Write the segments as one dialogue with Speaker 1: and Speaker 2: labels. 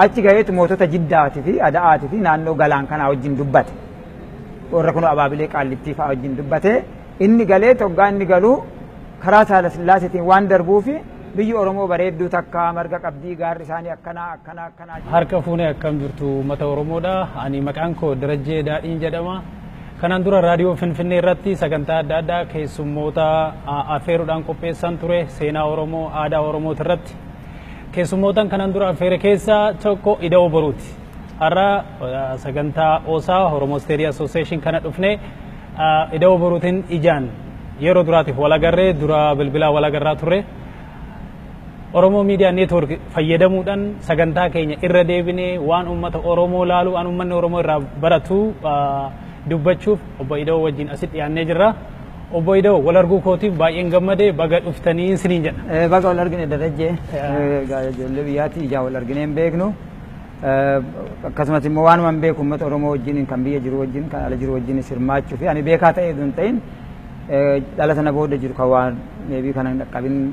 Speaker 1: Achi gaheetu mootota Jiddaatii fi Ada'aatii fi naannoo galaan kanaa wajjin dubbate. Warra kun Abaabilee Qaallittii fa'aa wajjin dubbate. Inni galee hoggaa inni galuu karaa Saalasillaaseetiin waan darbuufi biyyi Oromoo bareedduu takka marga qabdii, gaarri isaanii akkanaa akkanaa akkanaa.
Speaker 2: Harka fuunee, akkam jirtu uummata Oromoodha. Ani maqaan koo Darajjee Daadhiin jedhama. Kanaan dura raadiyoo Finfinnee irratti sagantaa adda addaa keessummoota affeeruudhaan qopheessan ture, seenaa Oromoo, aadaa Oromooti irratti. Keessummootaan kanaan dura affeere keessaa tokko Ida'oo Boruuti. Har'a sagantaa OSA, Oromo Study Association kana dhufnee Ida'oo Boruutiin ijaan yeroo duraatiif wal agarree, dura bilbilaa wal agarraa turre. Oromoo Miidiyaa Network fayyadamuudhaan sagantaa keenya irra deebinee waan uummata Oromoo laalu, waan uummanni Oromoo irraa baratu dubbachuuf obbo Ida'oo wajjin asitti dhiyaannee jirra. Obbo Ida'oo, wal arguu kootiif baay'een gammadee, baga dhuftanii isiniin jedha.
Speaker 1: Baga wal argine, Darajjee. Ijoollee biyyaatti ijaan wal arginee hin beeknu. Akkasumas immoo waanuma hin beeku uummata Oromoo wajjin, kan biyya jiru wajjin, kan ala jiru wajjin hirmaachuu fi ani beekaa ta'ee hin ta'in dhala sana booda jiru kan waan meebii kana hin dhaqqabin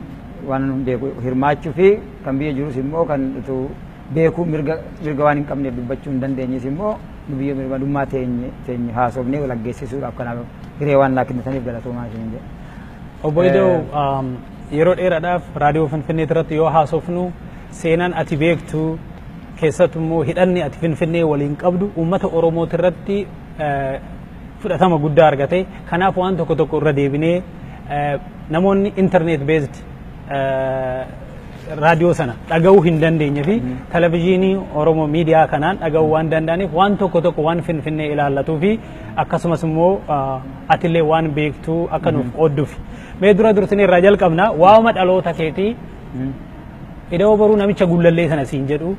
Speaker 1: waan hin beeku hirmaachuu fi kan biyya jirus immoo kan utuu beekuu mirga waan hin qabneef dubbachuu hin dandeenyes immoo nu biyya mirmadummaa teenye haasofnee wal aggeessisuudhaaf kanaaf hiree waan naa kennitaniif galatoomaa isin jedha.
Speaker 2: Obbo Ida'oo, yeroo dheeraadhaaf raadiyoo Finfinnee irratti yoo haasofnu seenaan ati beektu, keessattuu immoo hidhanni ati Finfinnee waliin qabdu uummata Oromooti irratti fudhatama guddaa argate. Kanaaf waan tokko tokko irra deebinee namoonni internet based raadiyoo sana dhaga'uu hin dandeenye fi televizyiinii Oromoo miidiyaa kanaan dhaga'uu waan danda'aniif waan tokko tokko waan Finfinnee ilaallatuu fi akkasumas immoo atillee waan beektuu akka nuuf qoodduuf. Mee dura dursinee irraa jalqabna, waa'uma dhaloota keetii, Ida'oo Boruu namicha Gullallee sana siin jedhu,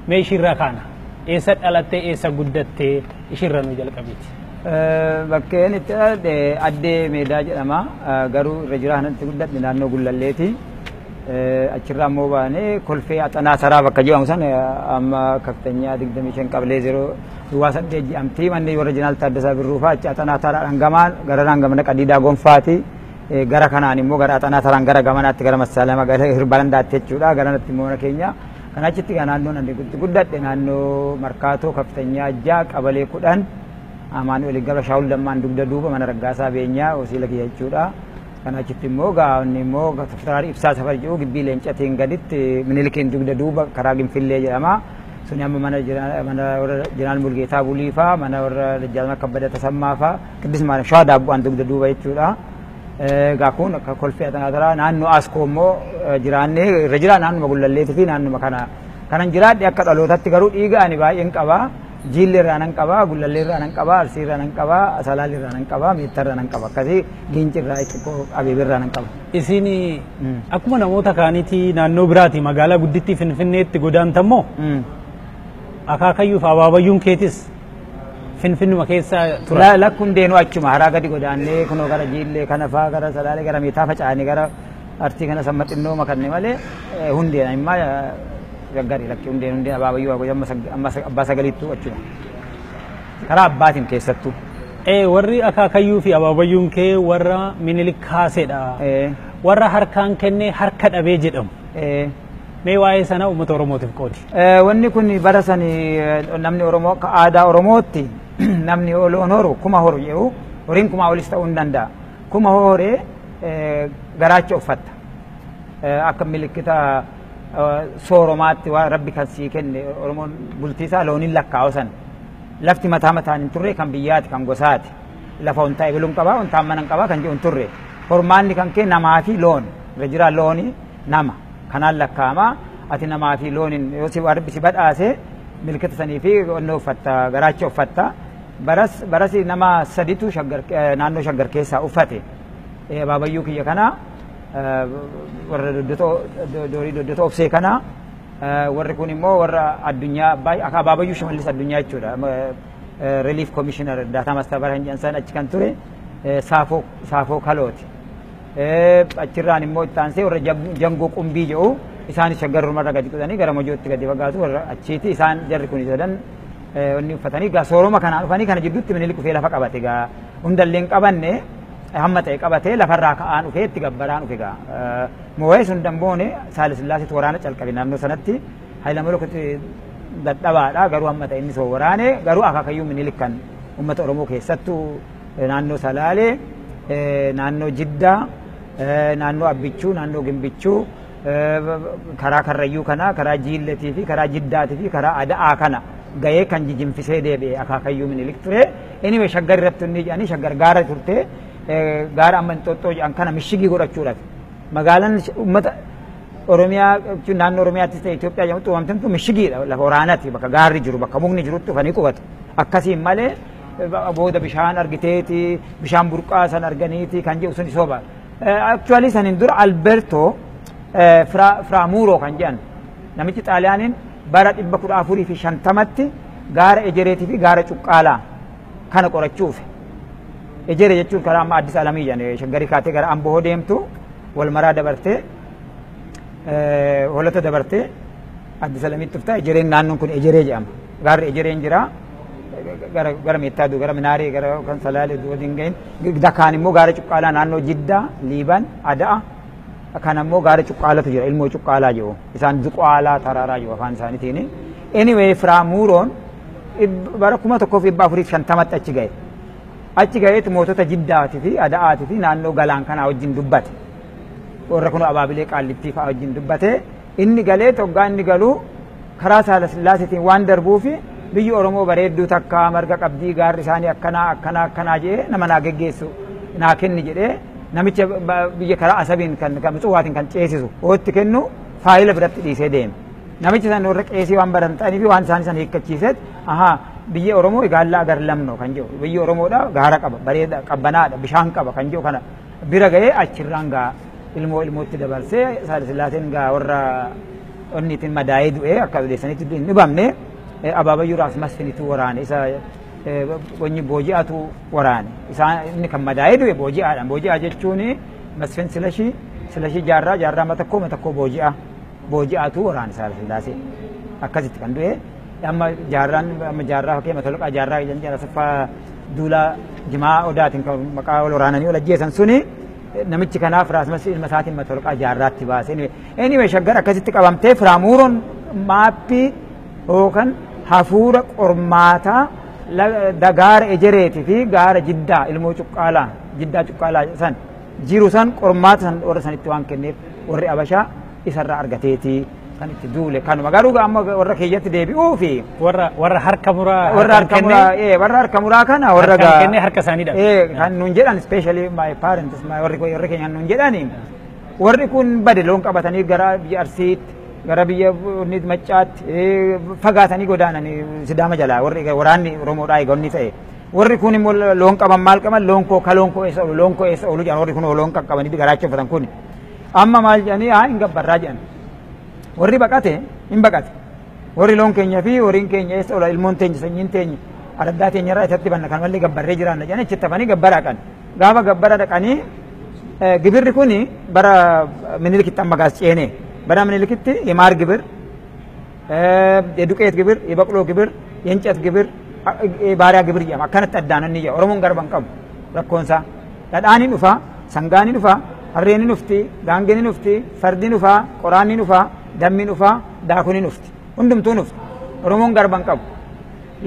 Speaker 2: mee ishiirraa kaana. Eessa dhalattee, eessa guddattee? Ishiirra nu jalqabiiti.
Speaker 1: Bakkeen itti dhaladhe Addee Meedaa jedhama. Garuu irra jiraa kanatti guddadhe naannoo Gullalleeti. Achirraa immoo baanee Kolfee Axanaa Saraa bakka jedhamu sana, amma kaftanyaa 25 qablee 0 duwwaa 8 jedhamti. Manni warra Jeneraal Taaddasaa Birruu fa'aa achi Axanaa Saraadhaan gamaan garanaan gamana Qadiidaa Gonfaati. Gara kanaan immoo gara Axanaa Saraan gara gamanaatti gara Massaalama gara Hirbalandaatti jechuudha. Garanatti immoo mana keenya. Kan achitti naannoo ani guddadhe naannoo Markaatoo kaftanyaa 6 qabalee 10 Amaanu'el Gabra Shaawul Dammaan dugda duuba mana Raggaasaa Beenyaa wasiila kiyya jechuudha. Kan achitti immoo gaa'onni immoo Federaalii Ibsaa Safar jedhu gibbii Leencatiin gaditti Minilikiin dugda duuba karaa Ginfillee jedhama. Suni amma mana warra Jeneraal Mulgeetaa Buliifaa, mana warra Dajjaalmaa Kabbada Tasammaa faa, Qiddis Maariyaam Shawaa Daabbu'aan dugda duuba jechuudha. Egaa kun akka Kolfee Axanaa naannoo Askoo immoo jiraannee irra jiraa naannuma Gullalleetii fi naannuma kana. Kanan jiraadhe akka dhalootatti garuu dhiiga ani baay'een qaba. Jiilli irraa nan qaba, Gullallee irraa nan qaba, Arsii irraa nan qaba, Salaalli irraa nan qaba, Meettaa irraa nan qaba. Akkasii Giinci irraa, xiqqoo Abeebee irraa nan qaba.
Speaker 2: Isin akkuma namoota kaaniitii naannoo biraati magaalaa guddittii Finfinneetti godaantammoo akaakayyuu fi abaabayyuun keetis Finfinnuma keessa turan?
Speaker 1: Lakki, hundeenuu achuma haraa gadi godaannee kunoo gara Jiillee kana faa, gara Salaalee, gara Meetaa faca'anii gara Arsii kana samma xinnoo makanne malee hundeen immaa gaggari, lakki, hundeen abaabayyuu amma abbaa sagaliittuu achuma. Karaa abbaatiin keessattuu.
Speaker 2: Warri akaakayyuu fi abaabayyuun kee warra Minilik kaasedha. Warra harkaan kennee harka dhabee jedhamu. Mee waa'ee sana uummata Oromootiif qoodi.
Speaker 1: Wanni kun bara sani namni Oromoo akka aadaa Oromootti namni loon horu 1000 horu jedhu, horiin kumaa olis ta'uu hin danda'a. 1000 horee garaacha uffatta. Akka milikkita sooromaatti waan rabbi kan sii kenne, Oromoon bultii isaa looniin lakkaa'u san. Lafti mataa mataan hin turre, kan biyyaati, kan gosaati. Lafa ontaa ebeluun qabaa, ontaan mana hin qabaa kan jedhu hin turre. Hormaanni kan kee namaa fi loon. Irra jira looni nama. Kanaan lakkaa'ama. Ati namaa fi looniin yoo si rabbi si badhaase milikkita sanii fi onnoo uffatta, garaacha uffatta. Baras nama saditu Shaggar, naannoo Shaggar keessaa uffate. Abaabayyuu kiyya kana, warra Doorii Doddotoo Obsee kana, warri kun immoo warra addunyaa akka Abaabayyuu Shimallis Addunyaa jechuudha. Relief Commissioner Daataa Mastaabara hin jedhan achi kan ture Saafoo Kalooti. Achirraan immoo itti aansee warra Jangoo Qumbii jedhu, isaanis Shaggarrumarra gadi qutanii gara Mojootti gadi fagaatu, warra achiiti. Isaan jarri kun sadan wanni uffatanii gaa sooroma kanaan dhufanii kana jidduutti Minilik dhufee lafa qabate. Gaa hundallee hin qabanne, hamma ta'e qabatee lafarraa ka'aan dhufee itti gabbaraan dhufe. Gaa moo'ee sun damboone Saalasillaaseetu waraana calqabe naannoo sanatti Hayilamalootti. Dadhabaadha garuu amma ta'e inni soo waraane garuu akaakayyuu Minilik kan uummata Oromoo keessattuu naannoo Salaalee, naannoo Jiddaa, naannoo Abbichuu, naannoo Gimbichuu, karaa Karrayyuu kana, karaa Jiilletii fi karaa Jiddaatii fi karaa Ada'aa kana ga'ee kan jijinfisee deebi'e akaakayyuu Minilik ture. Anyway, Shaggar irratti inni jedhanii Shaggar gaara turte, gaara amma Inxooxxoo jedhan kana mishigii godhachuudhaaf. Magaalaan uummata Oromiyaa jechuun naannoo Oromiyaattis ta'e Itoophiyaa jedhamtu uumamte mishigiidha, lafa waraanaati, bakka gaarri jiru, bakka mukni jirutti dhufanii qubatu. Akkasiin malee booda bishaan argiteeti, bishaan burqaa san arganiiti kan jedhu sun soba. Actually saniin dura Alberto Framuro kan jedhan namichi Xaaliyaaniin bara 1450tti gaara Ejereetii fi gaara Cuqqaalaa kana qorachuuf. Ejere jechuun karaa amma Addis Alamii jedhan Shaggarii kaatee gara Amboo deemtu wal maraa dabartee Holota dabartee Addis Alamiitti dhufta. Ejereen naannoon kun Ejeree jedhama. Gaarri Ejereen jira. Gara Meettaa gara Minaaree gara kan Salaalee du'a hin gahin. Dakaan immoo gaara Cuqqaalaa naannoo Jiddaa, Liiban, Ada'a kan ammoo gaara Cuqqaalatu jira. Ilmoo Cuqqaalaa jiru. Isaan Zuqaalaa Taraaraa jiru afaan isaaniitiin. Anyway, Firaamuuroon bara 1450tti achi gahe. Achi gaheetu mootota Jiddaatii fi Ada'aatii fi naannoo Galaan kanaa wajjin dubbate. Warra kun abaabilee Qaallittii fa'aa wajjin dubbate. Inni galee hoggaa inni galuu karaa Saalasillaaseetiin waan darbuufi biyyi Oromoo bareedduu takka marga qabdii, gaarri isaanii akkanaa akkanaa akkanaa jedhee nama naa geggeessu naa kenni jedhee namicha biyya karaa Asabiin kan Mutsuwaatiin kan ceesisu hootti kennu faayila biratti dhiisee deeme. Namichi san warra qeesii waan baran ta'anii fi waan isaanii san hiikkachiiseet ahaa biyya Oromoo gaallaa agar lamno kan jedhu biyyi Oromoodha, gaara qaba, bareeda, qabbanaadha, bishaan qaba kan jedhu kana bira ga'ee achirraan gaa ilmoo ilmootti dabarsee Saalasillaaseen gaa warra onniitiin madaa'ee du'ee akka odeessanitti hin dhibamne. Abaabayyuu Raas Masfinitu waraane, isa wanyi booji'atu waraane. Isaan inni kan madaa'ee du'e booji'aadha. Booji'aa jechuun Masfin Silashii, Silashii Jaarraa, Jaarraa Matakkoo, Matakkoo Booji'a, booji'aatu waraane Saalasillaasee akkasitti kan du'e. Amma Jaarraan amma Jaarraa fakkii Matolqaa Jaarraa jedhan Jaarraa Saffaa Duulaa Jimaa Odaatiin kan maqaa wal waraananii wal ajjeesan suni namichi kanaaf Raas Masfin ilma isaatiin Matolqaa Jaarraatti baase. Anyway, Shaggar akkasitti qabamtee Firaamuuroon maappii yookaan hafuura qormaataa gaara Ejereetii fi gaara Jiddaa Ilmoo Cuqqaalaa, Jiddaa Cuqqaalaa san jiru san qormaata san warra sanitti waan kenneef warri Abashaa isarraa argateetii kan itti duule kanuma. Garuu amma warra keeyyatti deebi'uu fi
Speaker 2: Warra harka muraa
Speaker 1: warra harka muraa, warra harka muraa kana warra
Speaker 2: kennee harka isaanii dhabe.
Speaker 1: Kan nuun jedhan, especially my parents, my warri keenya nuun jedhani, warri kun bade loon qabatanii gara biyya Arsiitti, gara biyya Maccaatti fagaatanii godaananii Sidaama jalaa warri waraanni Oromoodhaa eegonni ta'e. Warri kun immoo loon qaban maal qaban, loon koo ka loon koo eessa oolu, loon koo eessa oolu jedhan. Warri kun loon qaqqabanii garaacha uffatan kun amma maal jedhanii haa hin gabbarraa jedhan. Warri baqate hin baqate. Warri loon keenya fi horiin keenya eessa oola, ilmoon teenya, sanyiin teenya araddaa teenya irraa isatti banna, kan mallee gabbarree jiraanna jedhanii achitti hafanii gabbara dhaqan. Gaafa gabbara dhaqanii gibirri kuni bara Minilikitti amma gaas ceene, bara Minilikitti የማር ግብር፣ የዱቄት ግብር፣ የበቅሎ ግብር፣ የእንጨት ግብር፣ የባሪያ ግብር jedhama. Akkanatti addaan inni jedha. Oromoon garba hin qabu. Rakkoonsaa dhadhaan ni dhufa, sangaan ni dhufa, harreen ni dhufti, gaangeen ni dhufti, fardi ni dhufa, qoraan ni dhufa, dammi ni dhufa, daakuun ni dhufti, hundumtuu dhufti. Oromoon garba hin qabu.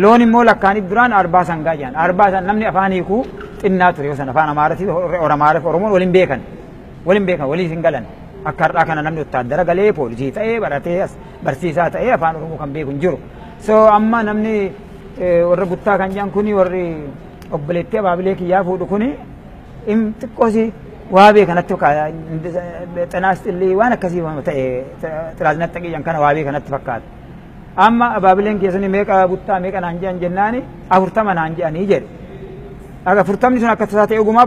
Speaker 1: Loon immoo lakkaaniif duraan arbaa sangaa jedhan. Arbaa san namni afaan hiikuu xinnaa ture yoo san afaan Amaaratii Oromaaraaf Oromoon waliin beekan, waliin beekan, walii hin galan. Akka har'aa kana namni wottaaddara galee poolisii ta'ee baratee barsiisaa ta'ee afaan Oromoo kan beeku hin jiru. So amma namni warra buttaa kan jedhan kuni warri obboleettii abaabilee kiyyaa fuudhu kuni xiqqoosi waa beekanatti xinaas xillii waan akkasii ta'e xiraasnatti qiyyan kana waa beekanatti fakkaata. Amma abaabileen keessanii meeqa buttaa meeqa naan jedhan jennaani 40 naan jedhanii jedhe. 40ni sun akka tasaa ta'e ogumaa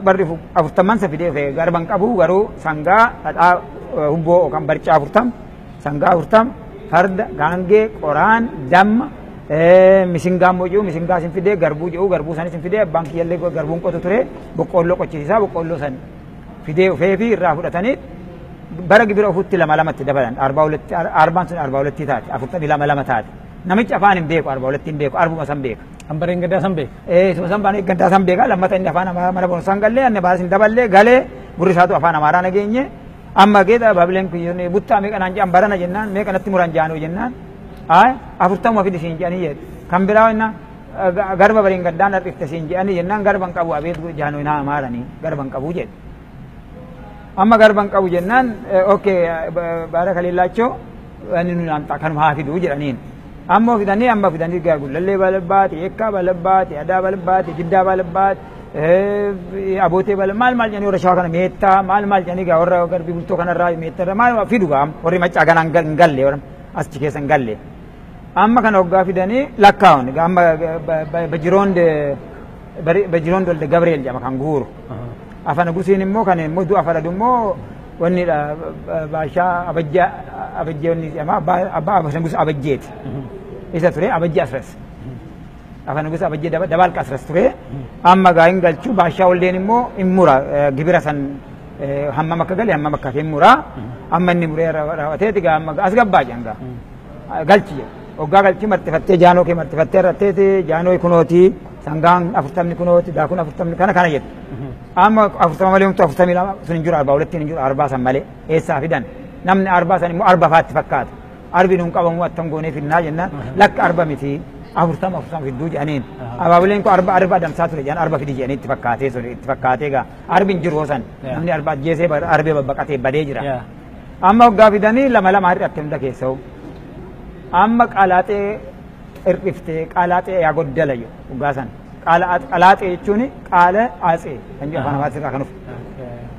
Speaker 1: barri 40n sa fidee dhufe garban qabu garuu sangaa dhadhaa hubboo yookaan barcaa 40, sangaa 40, farda, gaangee, qoraan, damma, misingaa immoo jiru misingaa sin fidee, garbuu jiru garbuu sanis sin fidee. Abbaan kiyyallee garbuun qotu ture, boqqoolloo qochisiisaa, boqqoolloo san fidee dhufee fi irraa fudhatanii bara gibira ofutti lama lamatti dabalan. Arbaa walitti arbaan sun arbaa walitti taate, 42 lama taate. Namichi afaan hin beeku, arbaa walitti hin beeku, arbuma san beeka.
Speaker 2: Hambareen gaddaa san beeka.
Speaker 1: Suma san baanee gaddaa san beeka. Lammata inni afaan Amaaraa mana barumsaan gallee anne baas hin daballee galee gurri isaatu afaan Amaaraa nageenye. Amma geedha baabileen kun buttaa meeqa naan jedhan barana jennaan meeqa natti muran jaanoo jennaan 40 fidi siin jedhanii jedhe. Kan biraa innaa garba bariin gaddaan har'ifte siin jedhanii jennaan garban qabu abeet jaanoo naa amaaranii garban qabu jedhe. Amma garban qabu jennaan okay baara kaleellaachoo inni nu naamta kanuma haa fiduu jedhaniin. Amma fidanii amma fidanii gullallee balabbaati, eekkaa balabbaati, adaa balabbaati, jiddaa balabbaati, abootee bala maal maal jedhanii warra shawaa kana meettaa maal maal jedhanii gaa warra garbii bultoo kanarraa meettarra maal fidu gaa warri maccaa kanaan hin galle warra achi keessa hin galle. Amma kana hoggaa fidanii lakkaa'uun amma Bajiroon Dolde Gabriel jedhama kan guuru. Afaan Gusiin immoo kan immoo du'a faradu immoo wanni baashaa abajjaa abajjee wanni jedhama abbaa Afaan Gus abajjeeti. Isa ture abajjee asras. Afaan Gus abajjee dabaalqa asras ture. Amma gaa hin galchu baashaa oldeen immoo hin mura gibira san hammam akka gale hammam akka hin mura. Amma inni muree raawwateeti gaa amma as gabbaa jedhan gaa galchi jedhu. Hoggaa galchi martifattee jaanoo kee martifattee irratteeti jaanoo kunooti sangaan 40 kunooti daakuun 40 kana kana jedhu. Amma 40 malee homtuu 42 sun hin jiru arbaa walitti hin jiru arbaa san malee eessaa fidan namni arbaa san immoo arba faatti fakkaata. Arbi nuun qabamu attam goonee finnaa jennaan lakka arba miti 40 40 fidduu jedhaniin. Abaabileen kun arba arba adamsaa ture jedhan arba fidi jedhanii itti fakkaatee sun itti fakkaatee gaa arbi hin jiru san namni arba ajjeesee arbee babbaqatee badee jira. Amma hoggaa fidanii lama lama hir'atte hunda keessa'u. Amma qalaaxee hir'iftee qalaaxee yaa goddala jedhu hoggaa san. Qalaaxee jechuun qaala aatsee kan jedhu afaan Amaaraatiin irraa kan dhufu.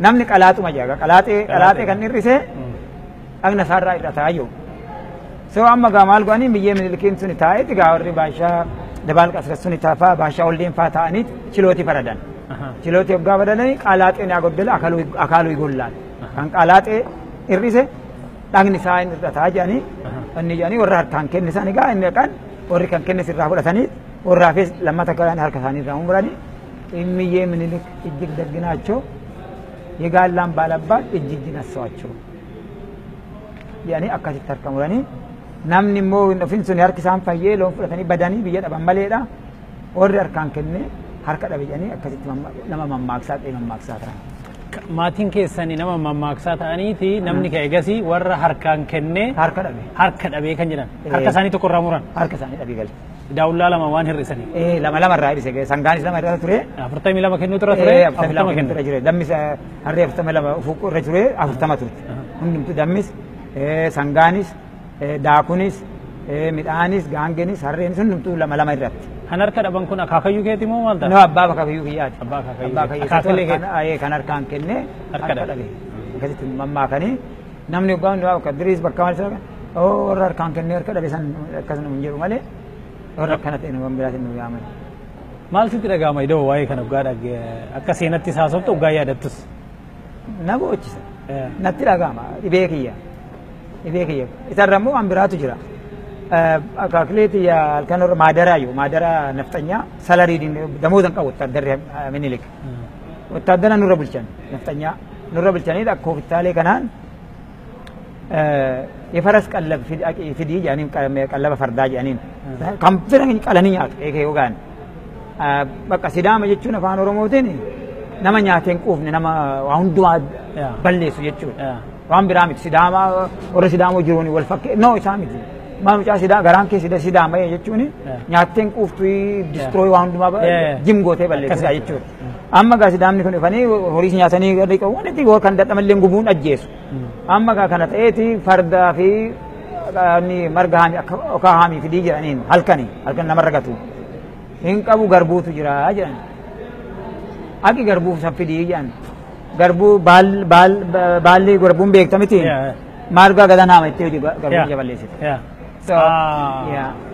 Speaker 1: Namni qalaaxuma jedha qalaaxee qalaaxee kan hir'ise dhagna isaarraa hir'ataa jiru. So amma gaa maal godhanii biyyee Minilikiin suni taa'eeti gaa warri baashaa dabaalqa asirratti suni taafaa baashaa oldeen faa ta'anii chilootii faradan. Chilootii hoggaa faradanii qalaaxeen yaa goddala akaaluu gollaal. Kan qalaaxee hir'ise dhagni isaa hin hir'ataa jedhanii inni jedhanii warra harkaan kenne isaanii gaa inni dhaqan warri kan kenne sirraa fudhatanii warra hafes lammata kan harka isaanii irraa muranii እምዬ ምኒልክ እጅግ ደግ ናቸው የጋላን ባላባት እጅ እጅ ነሳቸው ያኔ akkasitti harka muranii namni immoo ofiin sun harki isaan fayyee loon fudhatanii badanii biyya dhaban maleedha warri harkaan kenne harka dhabe jedhanii akkasitti nama mammaaksaa ta'e mammaaksaa ta'an.
Speaker 2: Maatiin keessanii nama mammaaksaa ta'aniiti namni ka'e gasii warra harkaan kenne
Speaker 1: harka dhabe
Speaker 2: harka dhabee kan jedhan harka isaanii tokko irraa muran
Speaker 1: harka isaanii dhabee galte.
Speaker 2: Daawullaa lama waan hir'isanii.
Speaker 1: Lama lama irraa hir'ise sangaanis lama irra ture.
Speaker 2: 42 kennuu tura ture.
Speaker 1: 42 kennuu tura jire dammis harree 42 ufuquu irra ture 40 turte. Hundumtu dammis sangaanis daakunis midhaanis gaangeenis harreenis hundumtuu lama lama irratti.
Speaker 2: Kan harka dhaban kun akaakayyuu keeti moo maal ta'a?
Speaker 1: No abbaa akaakayyuu kiyyaati.
Speaker 2: Abbaa akaakayyuu. Akaakayyuu
Speaker 1: keeti. Kan harkaan kenne harka dhabe. Akkasitti mammaakanii namni hoggaa hundumaa bakka diriis bakka maal isa warra harkaan kenne harka dhabe san akkasuma hin jedhu malee warra akkana ta'e nu biraatiin nu yaaman.
Speaker 2: Maal sitti dhaga'ama iddoo waa'ee kana hoggaa dhagge akka seenatti haasoftu hoggaa yaadattus?
Speaker 1: Na boochisa. Natti dhaga'ama dhibee kiyya. Dhibee kiyya. Isarra immoo waan biraatu jira. Akaakilee tiyya halkan warra maadaraa jiru maadaraa nafxanyaa salarii damoozan qabu wottaaddarri Minilik. Wottaaddara nurra bulchan nafxanyaa nurra bulchanii akka hospitaalee kanaan የፈረስ ቀለብ ፊዲ jedhaniin qallaba fardaa jedhaniin kan fira qalanii nyaatu eekee yookaan bakka sidaama jechuun afaan Oromootiin nama nyaatee hin quufne nama waa hundumaa balleessu jechuudha. Waan biraa miti sidaama warra sidaamoo jiruun wal fakkee no isaa miti. Maal mucaa sidaa garaan kee sida sidaama jechuun nyaattee hin quuftu destroy waa hundumaa jim gootee balleessuudha jechuudha. Amma gaa sidaamni kun dhufanii horiis nyaatanii gadi qabu wanti kan dadhamallee gubuun ajjeesu. Amma gaa kana ta'eeti fardaa fi marga haamii akka okaa haamii fidii jedhaniin halkanii halkan namarra gatu. Hin qabu garbuutu jira jedhan. Aqi garbuu san fidii jedhan. Garbuu baalli garbuun beekta miti. Marga gadan haama itti hojii garbuu ija balleessite. So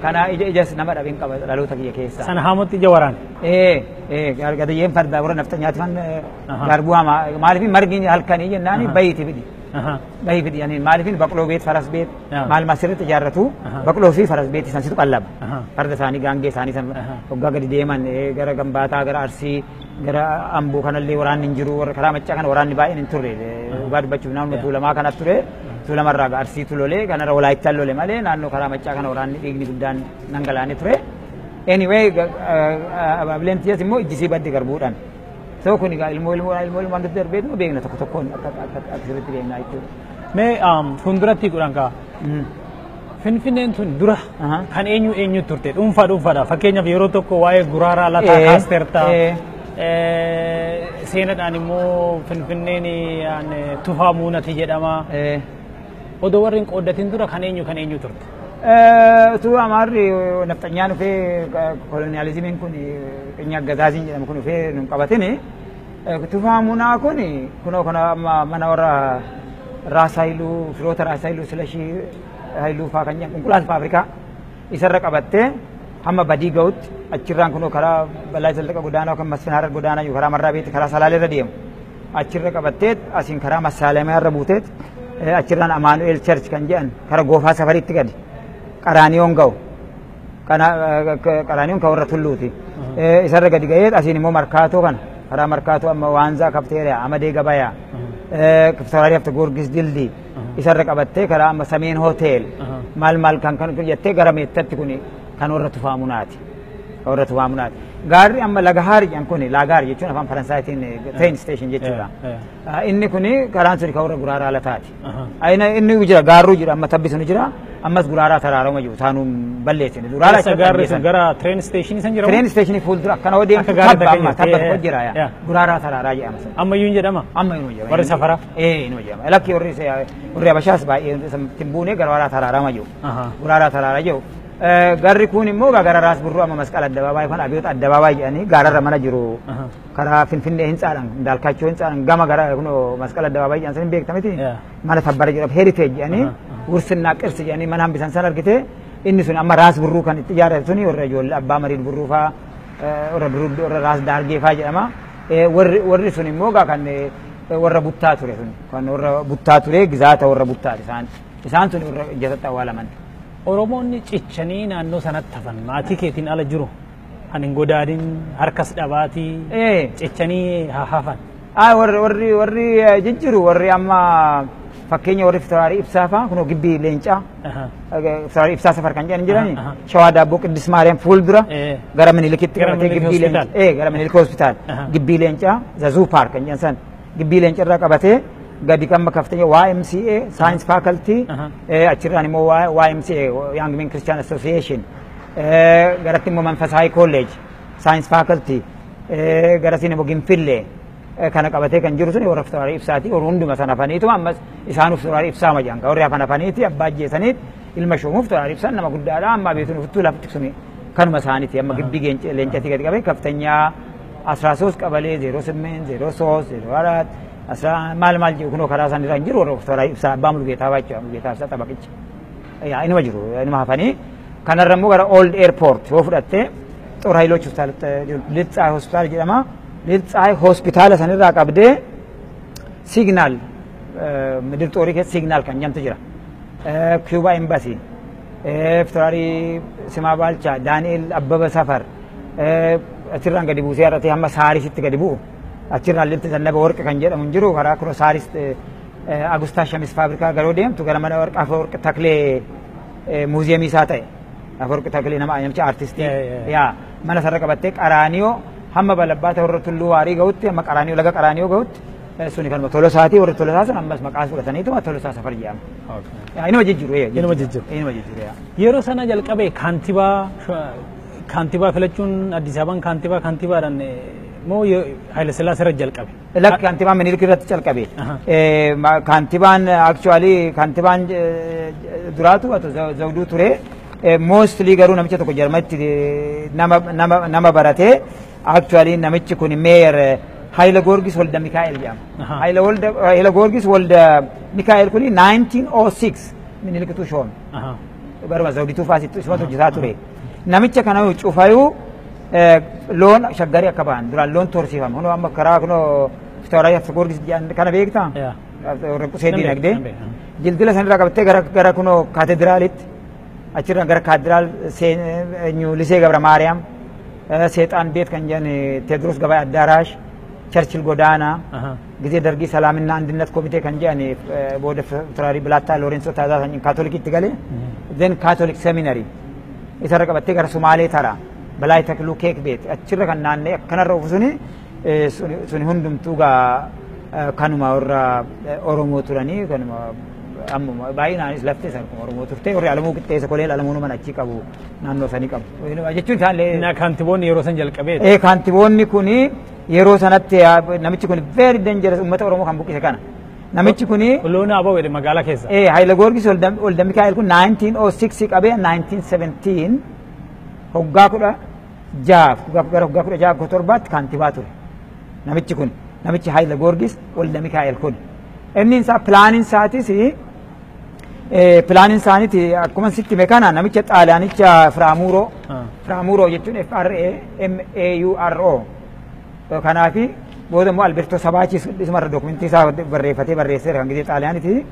Speaker 1: kana ija ijas nama dhabin qaba dhaloota kiyya keessa.
Speaker 2: Sana haamutti ija waraan.
Speaker 1: Gadayyeen fardaa warra nafxanyaati fan garbuu haama maaliif margi halkanii jennaani bayiiti fidi. Bayii fidi jedhaniin maaliif baqloo beet faras beet maal maal sirriitti ijaarratu baqloo fi faras beet isaan situ qallaba. Farda isaanii gaangee isaanii san hoggaa gadi deeman gara Gambaataa gara Arsii gara Amboo kanallee waraanni hin jiru karaa Maccaa kana waraanni baay'een hin turre dhugaa dubbachuuf naannoo Tuulamaa kanatti ture. Tuulamarraa Arsiitu lolee kanarra Walaayittaan lole malee naannoo karaa Maccaa kana waraanni dhiigni guddaan dhangalaanee ture. Anyway abaabileen tiyas immoo ijjisii badde garbuudhaan. So kun egaa ilmoo ilmoo ilmoo ilmoo wantoota darbeetuma beekna tokko tokkoon akka akka akka sirriitti beekna jechuudha.
Speaker 2: Mee fuulduratti godhan kaa. Finfinneen tun dura kan eenyu eenyu turte dhuunfaa dhuunfaadha. Fakkeenyaaf yeroo tokko waa'ee Guraaraa Lataa kaasteerta. Seenaadhaan immoo Finfinneen Tufaa Muunati jedhama. Odoo warri hin qooddatin dura kan eenyu turte?
Speaker 1: Utuu Amaarri nafxanyaan dhufee koloniyaalizimiin kun qinyi aggazaaziin jedhamu kun dhufee nun qabatini Tufaa Muunaa kun kunoo kana amma mana warra Raas Haayiluu, firoota Raas Haayiluu, Silashii Haayiluu faa kan jedhan Inqulaal Faabirikaa isarra qabattee hamma badii ga'utti achirraan kunoo karaa Balaa Zallaqa Godaanaa yookaan Masfin Harar Godaanaa karaa Marraa Beetti karaa Salaaleerra deemu achirra qabattee asiin karaa Massaalamaa irra buuteet achirraan Amaanu'eel Church kan jedhan karaa Goofaa Safariitti gadi Qaraaniyoon ga'u. Qaraaniyoon kan warra Tulluuti. Isarra gadi ga'ee asiin immoo Markaatoo kana karaa Markaatoo amma Waanzaa Kafteeriyaa Amadee Gabayaa Kiftaraarii Hafta Goorgis Dildii isarra qabattee karaa amma Sameen Hotel maal maal kan kan jettee gara Meettatti kun kan warra Tufaa Munaati. Kan warra Tufaa Munaati. Gaarri amma Lagahaar jedhan kun Laagaar jechuun afaan Faransaayitiin train station jechuudha. Inni kun karaan suni kan warra Guraaraa Lataati. Inni jira, gaarruu jira, amma tabbi suni jira, ammas Guraaraa taraarama jiru taanuu balleessine. Guraaraa
Speaker 2: Eessa gaarri sun gara train station san jira?
Speaker 1: Train station fuuldura akkana yoo deemtu
Speaker 2: Akka gaarri
Speaker 1: tabba amma
Speaker 2: takka
Speaker 1: tabba
Speaker 2: jirti.
Speaker 1: tokko jira yaa. Guraaraa taraaraa jedhama sun.
Speaker 2: Ammayyuu hin jedhama?
Speaker 1: Amma inuma jedhama.
Speaker 2: Warri safaraa?
Speaker 1: Ee, inuma jedhama. Lakki warri Habashaas baay'ee ittiin buune gara Guraaraa taraarama jiru. Guraaraa taraaraa jiru. Garri kun immoo gara Raas Burruu amma Masqal Addabaabaayii kan Abiyoot Addabaabaayii jedhanii gaararra mana jiru. Karaa Finfinnee hintsaadhaan Indaalkaachoo hintsaadhaan gama gara kunoo Masqal Addabaabaayii jedhan san hin beekta miti? Mana tabbara jedhamu Heritage jedhanii Wursinnaa Qirsi jedhanii mana hambisan san argite inni sun amma Raas Burruu kan itti ijaarame suni warra ijoollee Abbaa Mariid Burruu faa warra Birruu warra Raas Daargee faa jedhama. Warri sun immoo gaa kan warra buttaa ture sun kan warra buttaa ture gizaata warra buttaati isaan isaan sun warra ijjatatti awwaalaman.
Speaker 2: Oromoonni cichanii naannoo sanatti hafan maatii keetiin ala jiru kan hin godaadin harkas dhabaatii cichanii hafan.
Speaker 1: Warri jijjiru warri amma fakkeenya warri Fitawaarii Ibsaa faa kunoo gibbii leencaa Fitawaarii Ibsaa safar kan jedhan jirani Shawaa Daabboo Qiddis Maariyaam fuuldura gara Minilikitti
Speaker 2: Gara
Speaker 1: qabatee
Speaker 2: Minilik
Speaker 1: gibbii leencaa
Speaker 2: Hospitaal.
Speaker 1: Gara Minilik Hospitaal gibbii leencaa Zazuu Paark kan jedhan san gibbii leencaa irraa qabatee gadi kan kaftanya YMCA Science Faculty achirraan immoo YMCA Young Men Christian Association garatti immoo Manfasaayii College Science Faculty garasiin immoo Ginfillee kana qabatee kan jiru sun warra Fitawaarii Ibsaati warra hunduma sana hafaniitu ammas isaan Fitawaarii Ibsaa majaan warri hafan hafaniiti abbaa ajjeesaniit ilma shoomuuf Fitawaarii Ibsaan nama guddaadha amma beektuun ufuttuu lafti suni kanuma isaaniiti amma gibbii leencatii gadi qabee kaftanyaa 13 qabalee 08 03 04 asra maal maal jiru kunoo karaa isaan irra hin jiru warra Fitawaarii Ibsaa abbaa Mulgeetaa baachuu Mulgeetaa Ibsaa xabaqicha yaa inuma jiru inuma hafanii kanarra immoo gara Old Airport yoo fudhatte Xor Hayiloch Hospitaal Liltsaay Hospitaal jedhama. Liltsaay Hospitaala sanirraa qabdee Siignaal Midir Xoorii keessa Siignaal kan jedhamtu jira. Cuba Embassy, Fitawaarii Simaa Baalchaa, Daani'el Abbaba Safar achirraan gadi buusee har'atee hamma Saarisitti gadi bu'u. Achirraan Lilti Zannaba Warqi kan jedhamu hin jiru karaa kunoo Saaris Agustaa Shamis Faabrikaa garuu deemtu gara mana Warqa Afawarqi Taklee muuziyeemii isaa ta'e. Afawarqi Taklee nama namicha aartistii. Yaa mana sarara qabattee Qaraaniyoo hamma Balabbaata warra Tulluu Waarii ga'utti hamma Qaraaniyoo laga Qaraaniyoo ga'utti suni kanuma Tolosaati warri Tolosaa sun ammas maqaa fudhataniitu Tolosaa safar jedhama. Inuma jijjiiru.
Speaker 2: Inuma jijjiiru.
Speaker 1: Inuma jijjiiru.
Speaker 2: Yeroo sana jalqabee kaantibaa filachuun Addis Ababaan kaantibaadhaan moo Haayile Sillaasee irra jalqabe?
Speaker 1: Lakki kaantibaan Minilik irratti jalqabe. Kaantibaan actually kaantibaan duraatu Ato Zawduu ture. Mostly garuu namicha tokko Jarmanitti nama baratee actually namichi kun meeyer Haayile Goorgis Walda Mikaa'el jedhama. Haayile Goorgis Walda Mikaa'el kuni 1906 Miniliktu shoome. Baruma Zawdituu faasitti isumatu hojjetaa ture. Namicha kana cufayuu loon shaggarii akka ba'an duraan loon torsiifama. Kunoo amma karaa kunoo Fitawaarii Hafta Goorgis jedhan kana beektaa? Warra Qusee Diinagdee. Jildila sanirraa qabattee gara kunoo kaatediraalitti achirraan gara kaatediraal Lisee Gabra Maariyaam Seexaan Beet kan jedhan Teediroos Gabaa Addaaraash Churchill Godaanaa ጊዜ ደርጊ ሰላምና አንድነት ኮሚቴ kan jedhan booda Fitawaarii Bilaataa Loorenso Taazaa Kaatolikitti galee then Kaatolik Seminary isarra qabattee gara Sumaalee Taraa Balaay Takluu Keek Beet achirra kan naannee akkanarra ofu suni hundumtuu gaa kanuma warra Oromoo turanii kanuma Amma baay'inaanis lafti isaan kun Oromoo turte warri Alamuu qixxeessa kolee Alamuun mana achi qabu naannoo sanii qabu. Jechuun isaallee.
Speaker 2: Na kaantiboonni yeroo san jalqabee.
Speaker 1: Kaantiboonni kuni yeroo sanatti namichi kun very dangerous uummata Oromoo kan buqqise kana. Namichi kuni.
Speaker 2: Loon aboo jedhe magaalaa keessa.
Speaker 1: Haayila Goorgis Walda Mikaa'el kun 1906 qabee 1917 hoggaa 16 gara hoggaa 16 17tti kaantibaa ture. Namichi kun namichi Haayila Goorgis Walda Mikaa'el kun. Inni isaa pilaaniin isaatis pilaaniin isaaniiti akkuma sitti hime kana namicha Xaaliyaanicha Firaamuroo. Firaamuroo jechuun F R A M A U R O. Kanaafi booda immoo Alberto Sabaachis isumarra dookumentii isaa barreeffatee barreesseera kan gisee Xaaliyaaniiti.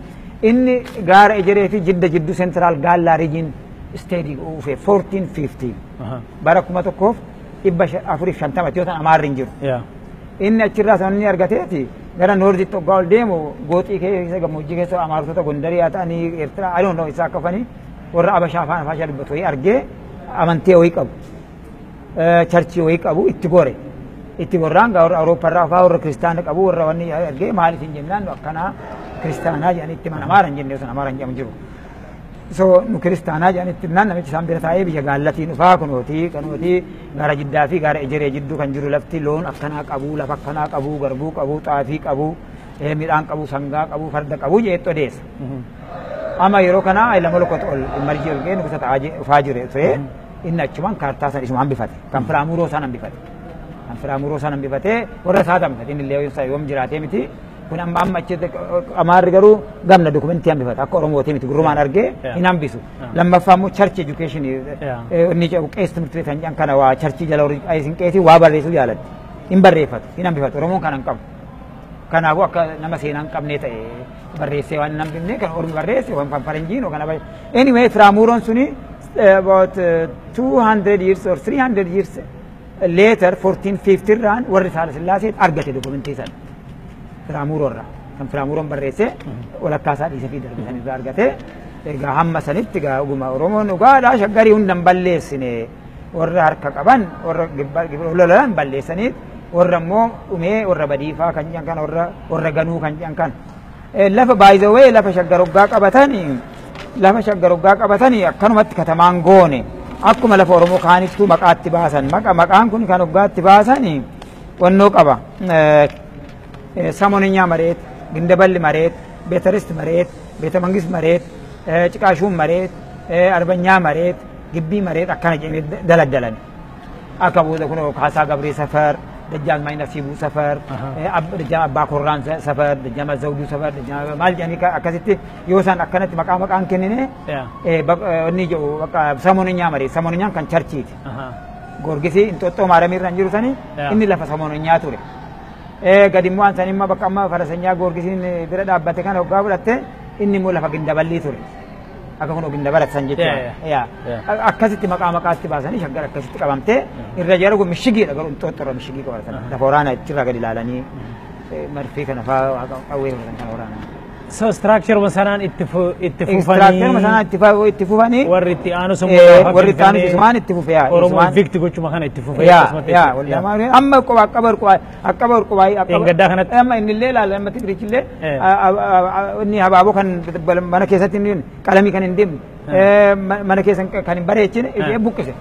Speaker 1: Inni gaara Ejeree fi Jidda jidduu Central Gaallaa Region Study uufe 1450. Bara 1450 yoo ta'an Amaarri hin jiru. Inni achirraa sanni argateeti gara noorditti hoggaa ol deemu gooxii keessa gammoojjii keessa Amaartota Gondarii haa ta'anii Eertiraa I don't know isaa akka ufanii warra Abashaa afaan Afaashaa dubbatu wayii argee amantee wayii qabu. Charchii wayii qabu itti gore. Itti gorraan gaa warra Awurooppaarraa fa'aa warra kiristaana qabu warra wanni argee maaliif hin jennaan nu akkanaa kiristaanaa jedhanii itti mana Amaara hin jenne osoo Amaara hin jedhamu jiru. So nu kiristaanaa jedhanii itti himnaan namichi isaan bira taa'ee biyya gaallatiin dhufaa kunootii kanootii gaara Jiddaa fi gaara Ejeree jidduu kan jiru lafti loon akkanaa qabu lafa akkanaa qabu garbuu qabu xaafii qabu midhaan qabu sangaa qabu farda qabu jedhetti odeessa. Amma yeroo kana Haayila Molokot ol marji ol ga'ee nugusa ta'aa dhufaa jire ture inni achumaan kaartaa san isuma hambifate kan Firaamuroo san hambifate. Kan Firaamuroo san hambifatee warra isaa hambifate inni illee yoom jiraatee miti. Kun amma amma achitti Amaarri garuu gamna dokumentii hambifata akka Oromootii miti gurrumaan argee hin hambisu. Lammaffaa immoo church education inni jedhu qees ትምህርት ቤት kan kana waa charchii jala warri isin qeesii waa barreessuu jaalatti hin barreeffatu hin hambifatu Oromoon kana hin qabu. Kanaafuu akka nama seenaa hin qabnee ta'e barreessee waan hin hambifne kan Ormi barreesse waan faranjiin kana barreesse. Anyway Firaamuroon suni about 200 years or 300 years later 1450 irraan warri Saala Sillaasee argate dokumentii sana. Firaamuroo irraa kan Firaamuroon barreesse walakkaa isaa dhiisee fi darbe san irraa argate. Egaa hamma sanitti egaa dhuguma Oromoon dhugaadhaa shaggarii hunda hin balleessine warra harka qaban warra lolan balleessaniit warra immoo dhumee warra badiifaa kan jedhan kana warra ganuu kan jedhan kana. Lafa baay'ee lafa shaggaroggaa qabatanii lafa shaggaroggaa qabatanii akkanumatti katamaan goone akkuma lafa Oromoo kaanittuu maqaatti baasan maqaan kun kan hoggaatti baasanii wannoo qaba. ሰሞነኛ መሬት፣ ግንደበል መሬት፣ ቤተርስት መሬት፣ ቤተ መንግስት መሬት፣ ጭቃሹም መሬት፣ አርበኛ መሬት፣ ግቢ መሬት akkana jedhamee daladdalan. Akka booda kun Kaasaa Gabree ሰፈር፣ ደጃዝማች ነሲቡ ሰፈር፣ ደጃ Abbaa Korraan ሰፈር፣ ደጃዝማች Zawduu ሰፈር፣ ደጃዝማች maal jedhanii akkasitti yoo isaan akkanatti maqaa maqaan kennine inni jedhu bakka ሰሞነኛ መሬት ሰሞነኛን kan charchiiti. Goorgisii Inxooxxoo Maaramii irra hin jiru sani inni lafa ሰሞነኛ ture. Gadi immoo an sanimma bakka amma farasanyaa Goorgisiin bira dhaabbate kana hoggaa fudhatte inni immoo lafa gindaballii ture. Akka kun gindabalat san jechuudha. Akkasitti maqaa maqaatti baasanii shaggar akkasitti qabamtee irra jala kun mishigiidha garuu Inxooxxoo irra mishigii qabatan. Lafa waraanaa achirraa gadi ilaalanii marfii kana fa'aa qawwee fudhatan kana waraanaa.
Speaker 2: So structure sanaan itti fufanii.
Speaker 1: Structure sanaan itti fufanii.
Speaker 2: Warri itti aanu sun
Speaker 1: warri itti aanu isumaan itti fufe yaa.
Speaker 2: Oromoo evict gochuma kana itti fufee.
Speaker 1: Yaa yaa amma qoba akka barqubaa akka barqubaa akka
Speaker 2: Gaddaa kanatti.
Speaker 1: Amma inni illee ilaala amma Tigirichi illee inni habaaboo kan mana keessatti inni qalamii kan hin deemne mana keessa kan hin bareechine buqqise.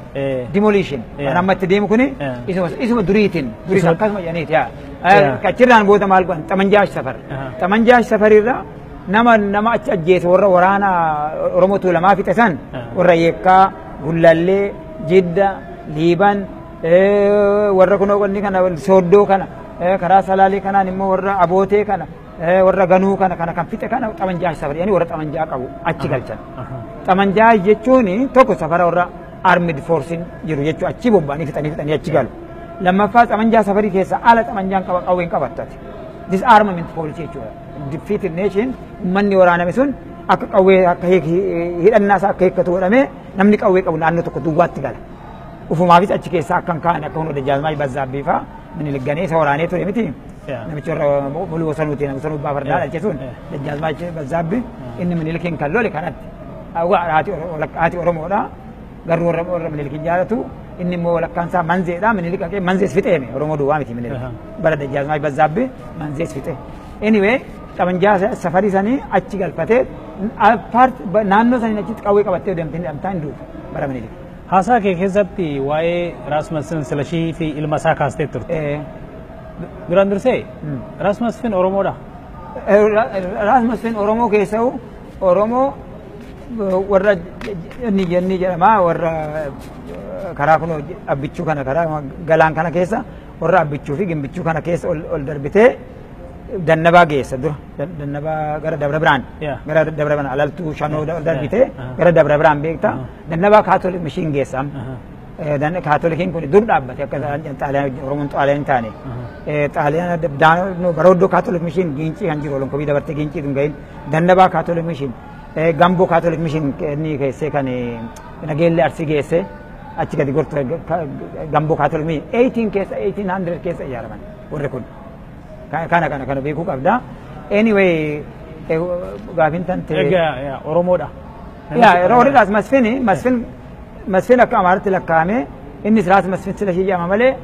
Speaker 1: Demolition. Kan amma itti deemu kuni isuma duriitiin duris akkasuma jedhaniiti yaa. Achirraan booda maal godhan xamanjaash safar. Xamanjaash safarirraa nama achi ajjeese warra waraana Oromoo Tuulamaa fixe san warra Yeekkaa, Gullallee, Jidda, Liiban warra kunoo qonni kana Sooddoo kana karaa Salaalee kanaan immoo warra Abootee kana warra Ganuu kana kana kan fixe kana xamanjaash safar jedhanii warra xamanjaa qabu achi galchan. Xamanjaash jechuun tokko safara warra armed forcein jiru jechuu achi bobba'anii fixanii fixanii achi galu. Lammaffaa xamanjaa safarii keessa ala xamanjaan qaba qawween qabattati. Disarmament policy jechuudha. Defeated nation uummanni waraaname sun akka qawwee akka hidhannaa isaa akka hiikkatu godhamee namni qawwee qabu naannoo tokko duwwaatti gala. Ufumaafis achi keessaa akka hin kaane akka hunda Dajjaazmaach Bazzaabbii fa'aa Minilik ganee isa waraanee ture miti. Namichi warra Muluu Wasanuuti nama Wasanuu Abbaa Fardaa dhalche sun Dajjaazmaach Bazzaabbii inni Minilikiin kan lole kanatti. Haati Oromoodha. Garuu warra Minilikiin jaalatu inni immoo walakkaan isaa Manzeedha. Minilik haqee Manzees fixeeme Oromoo duwwaa miti Minilik. Bara Dajjaazmaach Bazzaabbii Manzees fixe. Anyway Xabanjaa safarii sanii achi galfatee naannoo sanii achitti qawwee qabattee deemtee hidhamtaa hin duutu bara Minilik.
Speaker 2: Haasaa kee keessatti waa'ee Raas Masfin Silashii fi ilma isaa kaastee turte. Duraan dursee Raas Masfin Oromoodha?
Speaker 1: Raas Masfin Oromoo keessa'u Oromoo warra inni jenni jedhama warra karaa kun abbichuu kana karaa galaan kana keessa warra abbichuu fi gimbichuu kana keessa ol darbitee dannabaa geessa dura dannabaa gara Dabra Biraan gara Dabra Biraan alaltuu shanoo darbitee gara Dabra Biraan beekta dannabaa Kaatolik mishiin geessa Kaatolikiin kun dur dhaabbate akka Xaaliyaan Oromoon Xaaliyaan hin taane Xaaliyaan barooddoo Kaatolik mishiin giincii kan jiru olonkobii dabartee giincii tun gahin dannabaa Kaatolik mishiin Gamboo Kaatolik mishiin inni keessee kan nageellee Arsii geesse achi gadi gortu Gamboo Kaatolik mishiin 18 keessa 1800 keessa ijaaraman warri kun. Kana kana kana beekuu qabda. Anyway gaafin tan ta'e.
Speaker 2: Egaa Oromoodha.
Speaker 1: Yaa warri Raas Masfin Masfin Masfin akka Amaaraatti lakkaa'ame innis Raas Masfin Silashii jedhama malee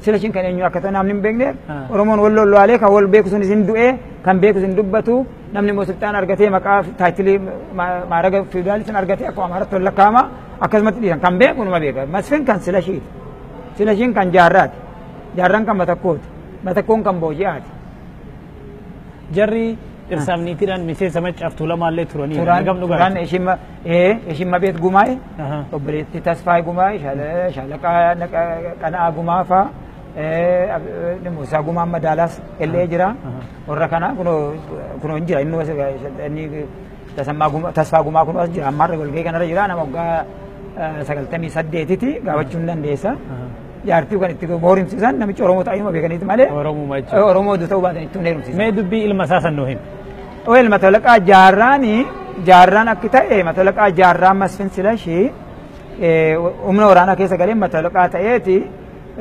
Speaker 1: Silashiin kan eenyu akka ta'e namni hin beekne Oromoon wal lollaalee kan wal beeku sunis hin du'e kan beeku sun dubbatu namni immoo sultaan argatee maqaa taayitilii maaraga fiwudaalii sun argatee akkuma Amaaraatti wal lakkaa'ama akkasumatti dhiisan kan beeku numa beeka. Masfin kan Silashiiti. Silashiin kan Jaarraati. Jaarraan kan Matakkooti. Matakkoon kan Booji'aati.
Speaker 2: Jarri dhirsaaf niitiidhaan miseensa Maccaaf Tuulamaallee turanii.
Speaker 1: Turan ishimma beet Gumaa'e obboleettii Tasfaayee Gumaa'e shaalaqaa Qana'aa Gumaa fa'aa Muusaa Gumaa Madaalaas illee jira. Warra kana kunoo hin jira inni Tasfaa Gumaa kunoo as jira ammaarra golgee kanarra jira nama waggaa 98tti gaafachuu hin dandeessa. Jaartii kan itti heerumsiisan namichi Oromoo ta'uu beekaniiti malee Oromoo ta'uu baatan itti heerumsiisan.
Speaker 2: Mee dubbii ilma isaa san nuu himi.
Speaker 1: Wel matolaqaa jaarraani jaarraan akki ta'e matolaqaa jaarraan Masfin Silashii humna waraanaa keessa galee matolaqaa ta'eeti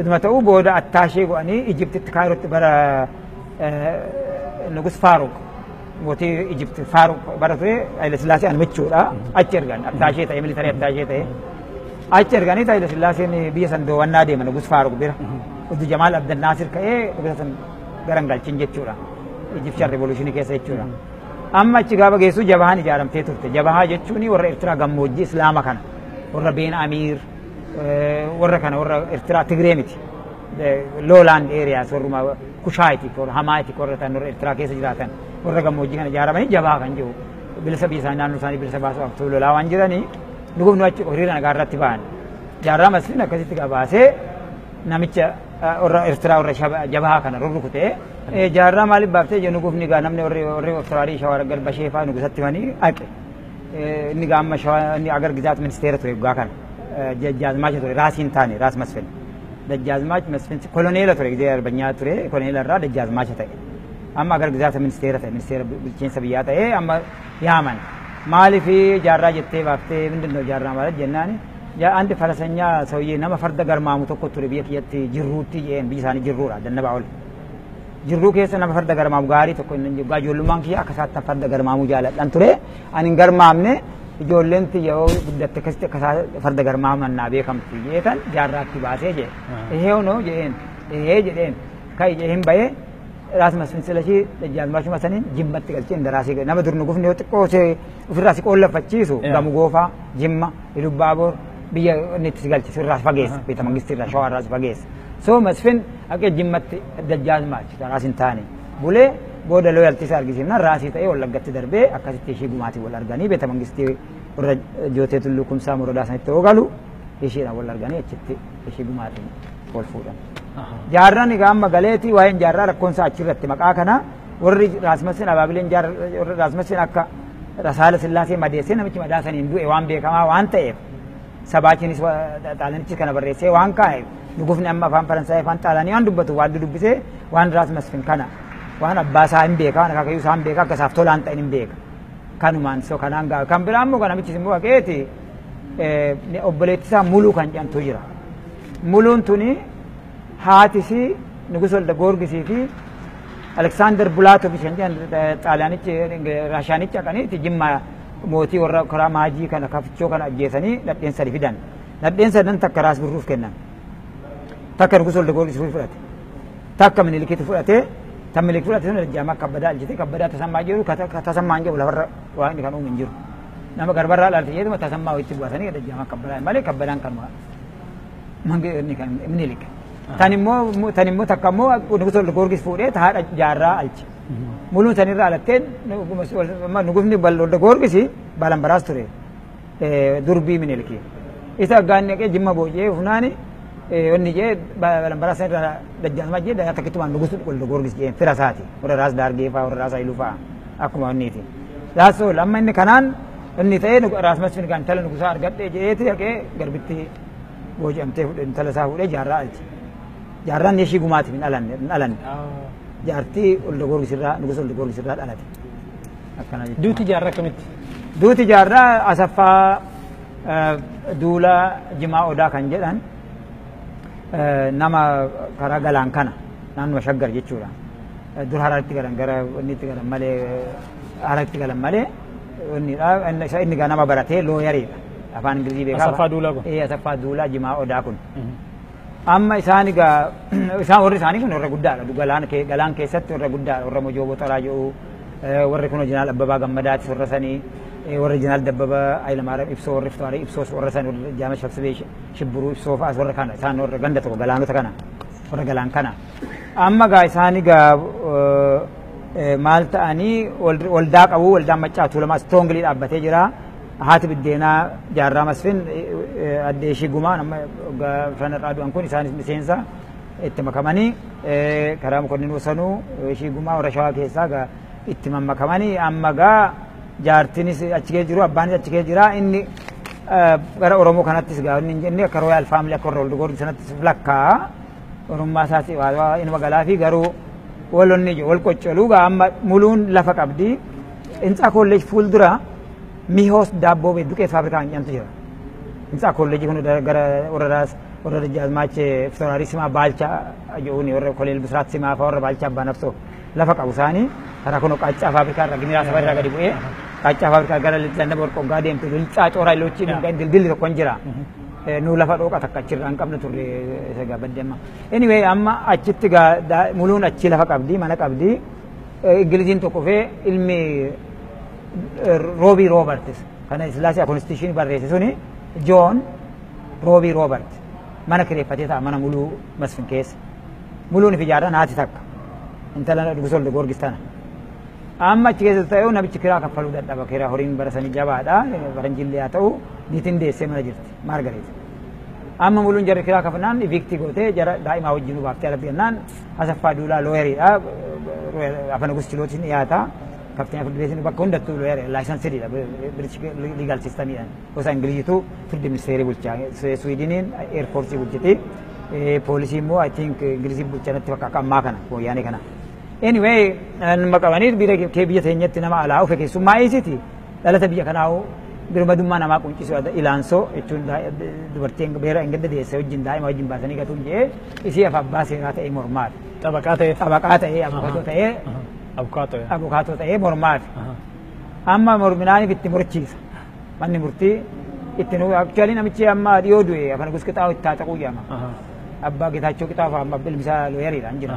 Speaker 1: dhuma ta'uu booda attaashee godhanii Ijiptitti Kaayirootti bara Nugus Faaruq mootii Ijipti Faaruq bara ture Haile Sillaasee anmichuudha achi ergan attaashee ta'e militarii attaashee ta'e. Achi erganii Haile Sillaaseen biyya san doowwannaa deeman Nugus Faaruq bira. Obbo Jamaal Abdelnaasir ka'ee biyya san garangalchin jechuudha. Egyptian Revolution keessa jechuudha. Amma achi gaafa geessu jabahaan ijaaramtee turte. Jabahaa jechuun warra Eertiraa gammoojjii Islaama kana warra Been Amiir warra kana warra Eertiraa Tigree miti. Lowland areas warruma Kushaayiti warra Hamaayiti warra ta'an warra Eertiraa keessa jiraatan warra gammoojjii kana ijaaramanii jabahaa kan jiru. Bilisa biyya isaanii naannoo isaanii bilisa baasuudhaaf lolaa waan jiranii dhugumni achi hiriira nagaa irratti ba'an. Jaarraa Masfin akkasitti gabaasee namicha warra Eertiraa warra jabahaa kana rurrukutee jaarraa maaliif baaftee jennu gufni gaa namni warri Awustiraalii shawaa garbashee fa'aa nugusatti himanii haqe. Inni gaa amma shawaa inni agar gizaat ministeera ture waggaa kana. Dajjaazmaach ture raasiin taane Raas Masfin. Dajjaazmaach Masfin koloneela ture gizee arbanyaa ture koloneela irraa dajjaazmaacha ta'e. Amma agar gizaata ministeera ta'e ministeera bulchiinsa biyyaa ta'e amma yaaman. Maaliif jaarraa jettee baaftee mindinoo jaarraa maal jennaani አንድ ፈረሰኛ ሰውዬ nama farda garmaamu tokko ture biyya kiyyatti jirruutti jeen biyya isaanii jirruudha dannabaa ol. Jirruu keessa nama farda garmaamu gaarii tokko inni jiru ijoollummaan kiyya akka isaatti farda garmaamuu jaaladhan ture ani hin garmaamne ijoolleen tiyya yoo guddatte akkasitti akka isaa farda garmaaman naa beekamti jeetan jaarraatti baasee jee. Ehee noo jeen ehee jedheen ka'i jee hin bahee Raas Masfin Silashii dajjaazmaachuma saniin Jimmatti galchee indaraasii nama dur nu gufne yoo xiqqoo ofirraa si qoollafachiisu Gamu Goofaa Jimma Ilubbaabor biyya inni itti si galche sirraa fageessa beeta mangistii irraa shawaa irraa si fageessa. So Masfin akka Jimmatti dajjaazmaach raas hin taane bulee booda looyaltii isaa argisiifnaan raasii ta'ee Wallaggatti darbee akkasitti ishii gumaatii wal arganii beeta mangistii warra Jootee Tulluu Kumsaa Morodaa sanitti yoo galu ishiidhaan wal arganii achitti ishii gumaatiin wal fuudhan. Jaarraan egaa amma galeetii waa'een jaarraa rakkoonsa achirratti maqaa kana warri Raas Masfin abaabileen warri Raas Masfin akka Rasaala Sillaasee madeessee namichi madaa saniin du'e waan beekamaa waan ta'eef sabaachinis xaaliyaanichis kana barreessee waan kaa'eef nugufni amma afaan Faransaayii afaan xaaliyaanii waan dubbatu waan dubbisee waan Raas Masfin kana waan abbaa isaa hin beeka waan akaakayyuu isaa hin beeka akka isaaf tolaan ta'in hin beeka. Kanumaan so kanaan gaa kan biraa immoo namichis immoo haqeeti obboleetti isaa Muluu kan jedhamtu jira. Muluun tuni haatisii Nugus Walda Goorgisii fi Aleksaandar Bulaatovich kan jedhan xaaliyaanichi Raashaanichi haqaniiti Jimma mootii warra karaa maajii kana kafichoo kana ajjeesanii nadheen sadi fidan. Nadheen sadan takka Raas Birruuf kennan. Takka Nugus Walda Goorgis fudhate. Takka Minilikitti fudhate. Tan Minilik fudhate sun Dajjaazmaach Kabbadaa alchite. Kabbadaa Tasammaa jedhu Tasammaan jedhu lafarra waaqni kan uume hin jiru. Nama garbarraa dhaalte jedhuma Tasammaa walitti bu'atanii Dajjaazmaach Kabbadaa malee Kabbadaan kanuma inni kan Minilik. Tan immoo takka immoo Nugusa Wolde Goorgis fuudhee haadha Jaarraa alche. Muluun sanirraa alatteen nugusni Wolde Goorgis Baalambaraas ture durbii Miniliki. Isa aggaan naqee Jimma booji'ee funaani wanni jee Baalambaraas sanirraa Dajjaazmaach jee takkittumaan Nugusa Wolde Goorgis jeen fira isaati. Warra Raas Daargee fa'aa warra Raas Hayiluu fa'aa akkuma wanniiti. Laasoo amma inni kanaan inni ta'ee Raas Masfin kan intala nugusaa argadhee jedheeti dhaqee garbitti booji'amtee fuudhee intala isaa fuudhee Jaarraa alche. Jaarraan Yeshii Gumaatiif hin dhalanne. Jaartii Wolde Goorgis irraa Nugusa Wolde Goorgis irraa dhalate. Akkana jechuudha.
Speaker 2: Duuti Jaarraa akkamitti?
Speaker 1: Duuti Jaarraa Asaffaa Duulaa Jimaa Odaa kan jedhan nama karaa Galaan kana naannoo Shaggar jechuudha. Dur Hararitti galan gara inni itti galan malee Hararitti galan malee inni nama baratee looyariidha. Afaan Ingilizii beekaa.
Speaker 2: Asaffaa Duulaa kun?
Speaker 1: Asaffaa Duulaa Jimaa Odaa kun. Amma isaan egaa isaan warri isaanii kun warra guddaadha. Galaan keessatti warra guddaadha. Warra Mojoo Boxoraa jedhu warri kun Jeneraal Abbabaa Gammadaatis warra sanii warra Jeneraal Dabbabaa Hayilamaariyaam Ibsoo warri Fittawaarii Ibsoos warra sanii warra Jaama Shabsibee Shibburuu Ibsoo fa'aas warra kana isaan warra ganda tokko galaanota kana warra Galaan kana. Amma gaa isaan egaa maal ta'anii waldaa qabu waldaan Maccaa Tuulamaa istoongilii dhaabbatee jira. Haati biddeenaa Jaarraa Masfin addee ishii Gumaa nama fanarraa du'an kun isaanis miseensa itti makamanii karaa Mokonnin Wasanuu ishii Gumaa warra Shawaa keessaa gaa itti mammakamanii amma gaa jaartinis achi keessa jiru abbaanis achi keessa jira inni gara Oromoo kanattis gaa inni inni akka Royal Family akka warra Wolde Goorgis sanattis lakkaa Oromummaa isaas inuma galaa fi garuu walonni wal qoccoluu gaa amma Muluun lafa qabdi. Hintsaa kolleej fuuldura Mihoos daabboo beek duqeet faabrikaa hin jedhamtu jira. Hintsaa kolleejii kun gara warra Raas warra Dajjaazmaach Fitoraarii Simaa Baalchaa jedhuuni warra Koleel Bisraat Simaa fa'aa warra Baalchaa Abbaa Nafsoo lafa qabu isaanii karaa kun Qaaccaa faabrikaa irraa Gimiraa Safar irraa gadi bu'ee Qaaccaa faabrikaa gara Zannaba Warqooggaa deemtu Lilcaa Cooraa Ilochii dildilli tokko hin jira. Nu lafa dhooqa takka achirraa hin qabnu turre isa gaa badde amma. Anyway amma achitti gaa Muluun achi lafa qabdi mana qabdi. Ingiliziin tokko fee ilmi Roobii Roobertis kana Sillaasee konstitushinii barreesse suni Joon Roobii Roobert mana kireeffatee ta'a mana Muluu Masfin keessa. Muluun fi Jaarraan haati takka intala Nugusa Wolde Goorgis tana. Amma achi keessa ta'ee namichi kiraa kaffaluu dadhaba kiraa horiin bara sanii jabaadha faranjiillee haa ta'u niitiin deessee mana jirti Maargareet. Amma Muluun jarri kiraa kafalnaan eviktii gootee jara daa'imaa wajjin baaftee alatti gannaan Asaffaa Duulaa looyariidha afaan Nugus Chilootiin dhiyaata. Kafteen ፍርድ ቤት bakka hundattuu lawyer licensediidha British legal systemiidhaan gosa Ingiliziitu firdi ministeerii bulchaa Swiidiniin air force bulchiti poolisii immoo I think Ingilizii bulchaa natti fakkaata ammaa kana wayyaanee kana. Anyway nama qabanii biyya kee biyya teenyatti nama alaa ofe keessummaa eessiti dhalata biyya kanaa birmadummaa namaa quncisu ilaansoo jechuun dubartiin beera ingilda deesse wajjin daa'ima wajjin baasanii gatuun jedhee isii afa abbaa seeraa ta'ee mormaati.
Speaker 2: Xabaqaa ta'ee.
Speaker 1: Xabaqaa ta'ee abukaatoo ta'ee.
Speaker 2: Abukaatoo.
Speaker 1: Abukaatoo ta'ee mormaati. Amma morminaaniif itti murchiisa. Manni murtii itti nu actually namichi amma dhiyoo du'e afaan Nugus Qixaa'oo itti taataquu jedhama. Abbaa Geetaachoo Qixaa'oo fa'aa amma ilmi isaa looyariidha hin jira.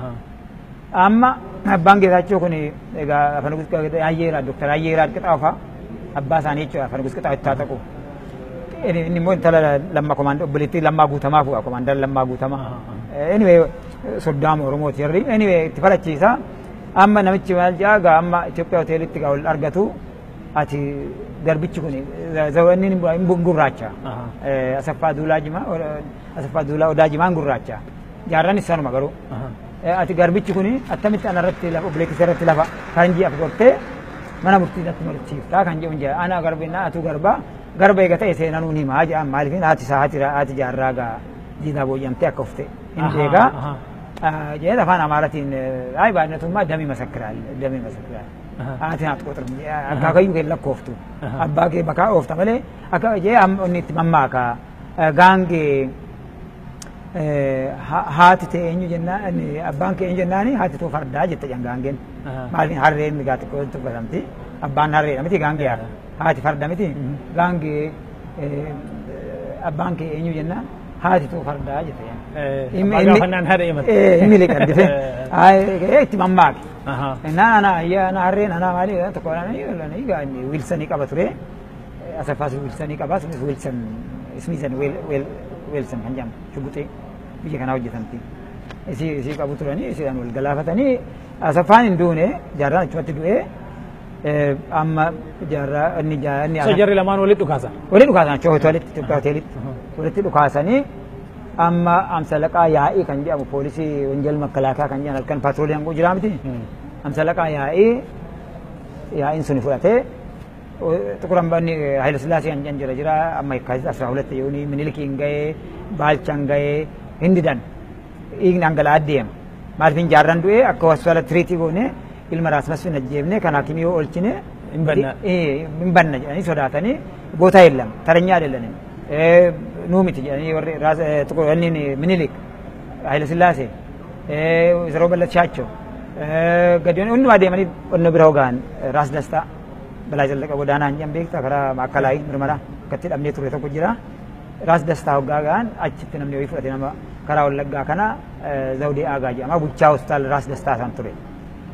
Speaker 1: Amma abbaan Geetaachoo kun egaa afaan Nugus Ayyeeraa Dooktar Ayyeeraa Qixaa'oo fa'aa abbaa isaanii jechuudha afaan Nugus Qixaa'oo itti taataqu. Inni immoo intala Lammaa komaandar obboleettii Lammaa Guutamaa fuudha komaandar Lammaa Guutamaa. Anyway soddaama Oromooti jarri. Anyway itti falachiisa. Amma namichi maal jedhaa gaa amma Itoophiyaa hoteelitti gaa ol argatu ati garbichi kun inni hin gurraacha. Asaffaa Duulaa Jimaa Asaffaa Duulaa Odaa Jimaa hin gurraacha. Jaarraan isaanuma garuu. Ati garbichi kun attamitti ana irratti lafa obboleettii irratti lafa faranjii af gortee mana murtii natti murtiiftaa kan jedhu jira. Ana garbinaa atu garbaa garba eega ta'e seenanuu ni himaa jedhan maaliif haati isaa haati Jaarraa gaa diinaa booyyamtee akka ufte hin beekaa. Jedhee afaan Amaaratiin ay baay'inatummaa damee masakkiraal damee masakkiraal. Haati naaf qoxirmi akaakayyuu kee lakkooftu abbaa kee bakaa oofta malee akka jee inni itti mammaaka gaangee haati ta'e eenyu jennaan abbaan kee eenyu jennaani haati too fardaa jette jedhan gaangeen. Maaliif harreen migaa xiqqoo tuffatamti abbaan harreedha miti gaangee haati farda miti gaangee abbaan kee eenyu jennaan haati too fardaa jette jedhan.
Speaker 2: Abbaa gaafannaan haadha himate.
Speaker 1: Inni liqan dife itti mammaake. Innaan ana ayyaa ana harreen ana maali tokko Wiilsanii qaba ture. Asaffaas Wiilsanii qaba sunis Wiilsan Ismiisan Weelsan kan jedhamu shuguxee biyya kanaa hojjetamti. Isii qabu turanii isiidhaan wal galaafatanii Asaffaan hin duune Jaarraan achumatti du'ee amma Jaarraa inni inni
Speaker 2: So jarri lamaan walitti dhukaasan.
Speaker 1: Walitti dhukaasan achi hoteelitti Itoophiyaa hoteelitti walitti dhukaasanii amma Amsalaqaa Yaa'ii kan jedhamu poolisii wanjal makalaakaa kan jedhan halkan paatroolii hangoo jiraa miti. Amsalaqaa Yaa'ii yaa'iin suni fudhatee Xuqur Ambaanni Haayila Sillaasee kan jedhan jira amma Yekkaatiit 12 yoonii Minilikiin ga'ee Baalchaan ga'ee hin didan dhiigni dhangala'aa deema. Maaliif hin Jaarraan du'ee akka hospitaala tiriitii goone ilma Raas Masfin ajjeefne kan hakimii yoo oolchine
Speaker 2: Hin banna.
Speaker 1: Hin banna jedhanii sodaatanii goota የለም ተረኛ አይደለንም nuu miti jedhanii warri Raas Xuqur inni Minilik Haayila Sillaasee Yeroo Bal'achaachoo gadi hundumaa deemanii onnoo bira hogaan Raas Dastaa Balaa Jallaqa Godaanaa hin jedhan beektaa karaa Maakalaayii mirmaraa akkatti dhabnee ture tokko jira. Raas Dastaa hoggaa gahan achitti namni wayii fudhate nama karaa Wallaggaa kana Zawudee Aagaa jedhama bulchaa hospitaala Raas Dastaa isaan ture.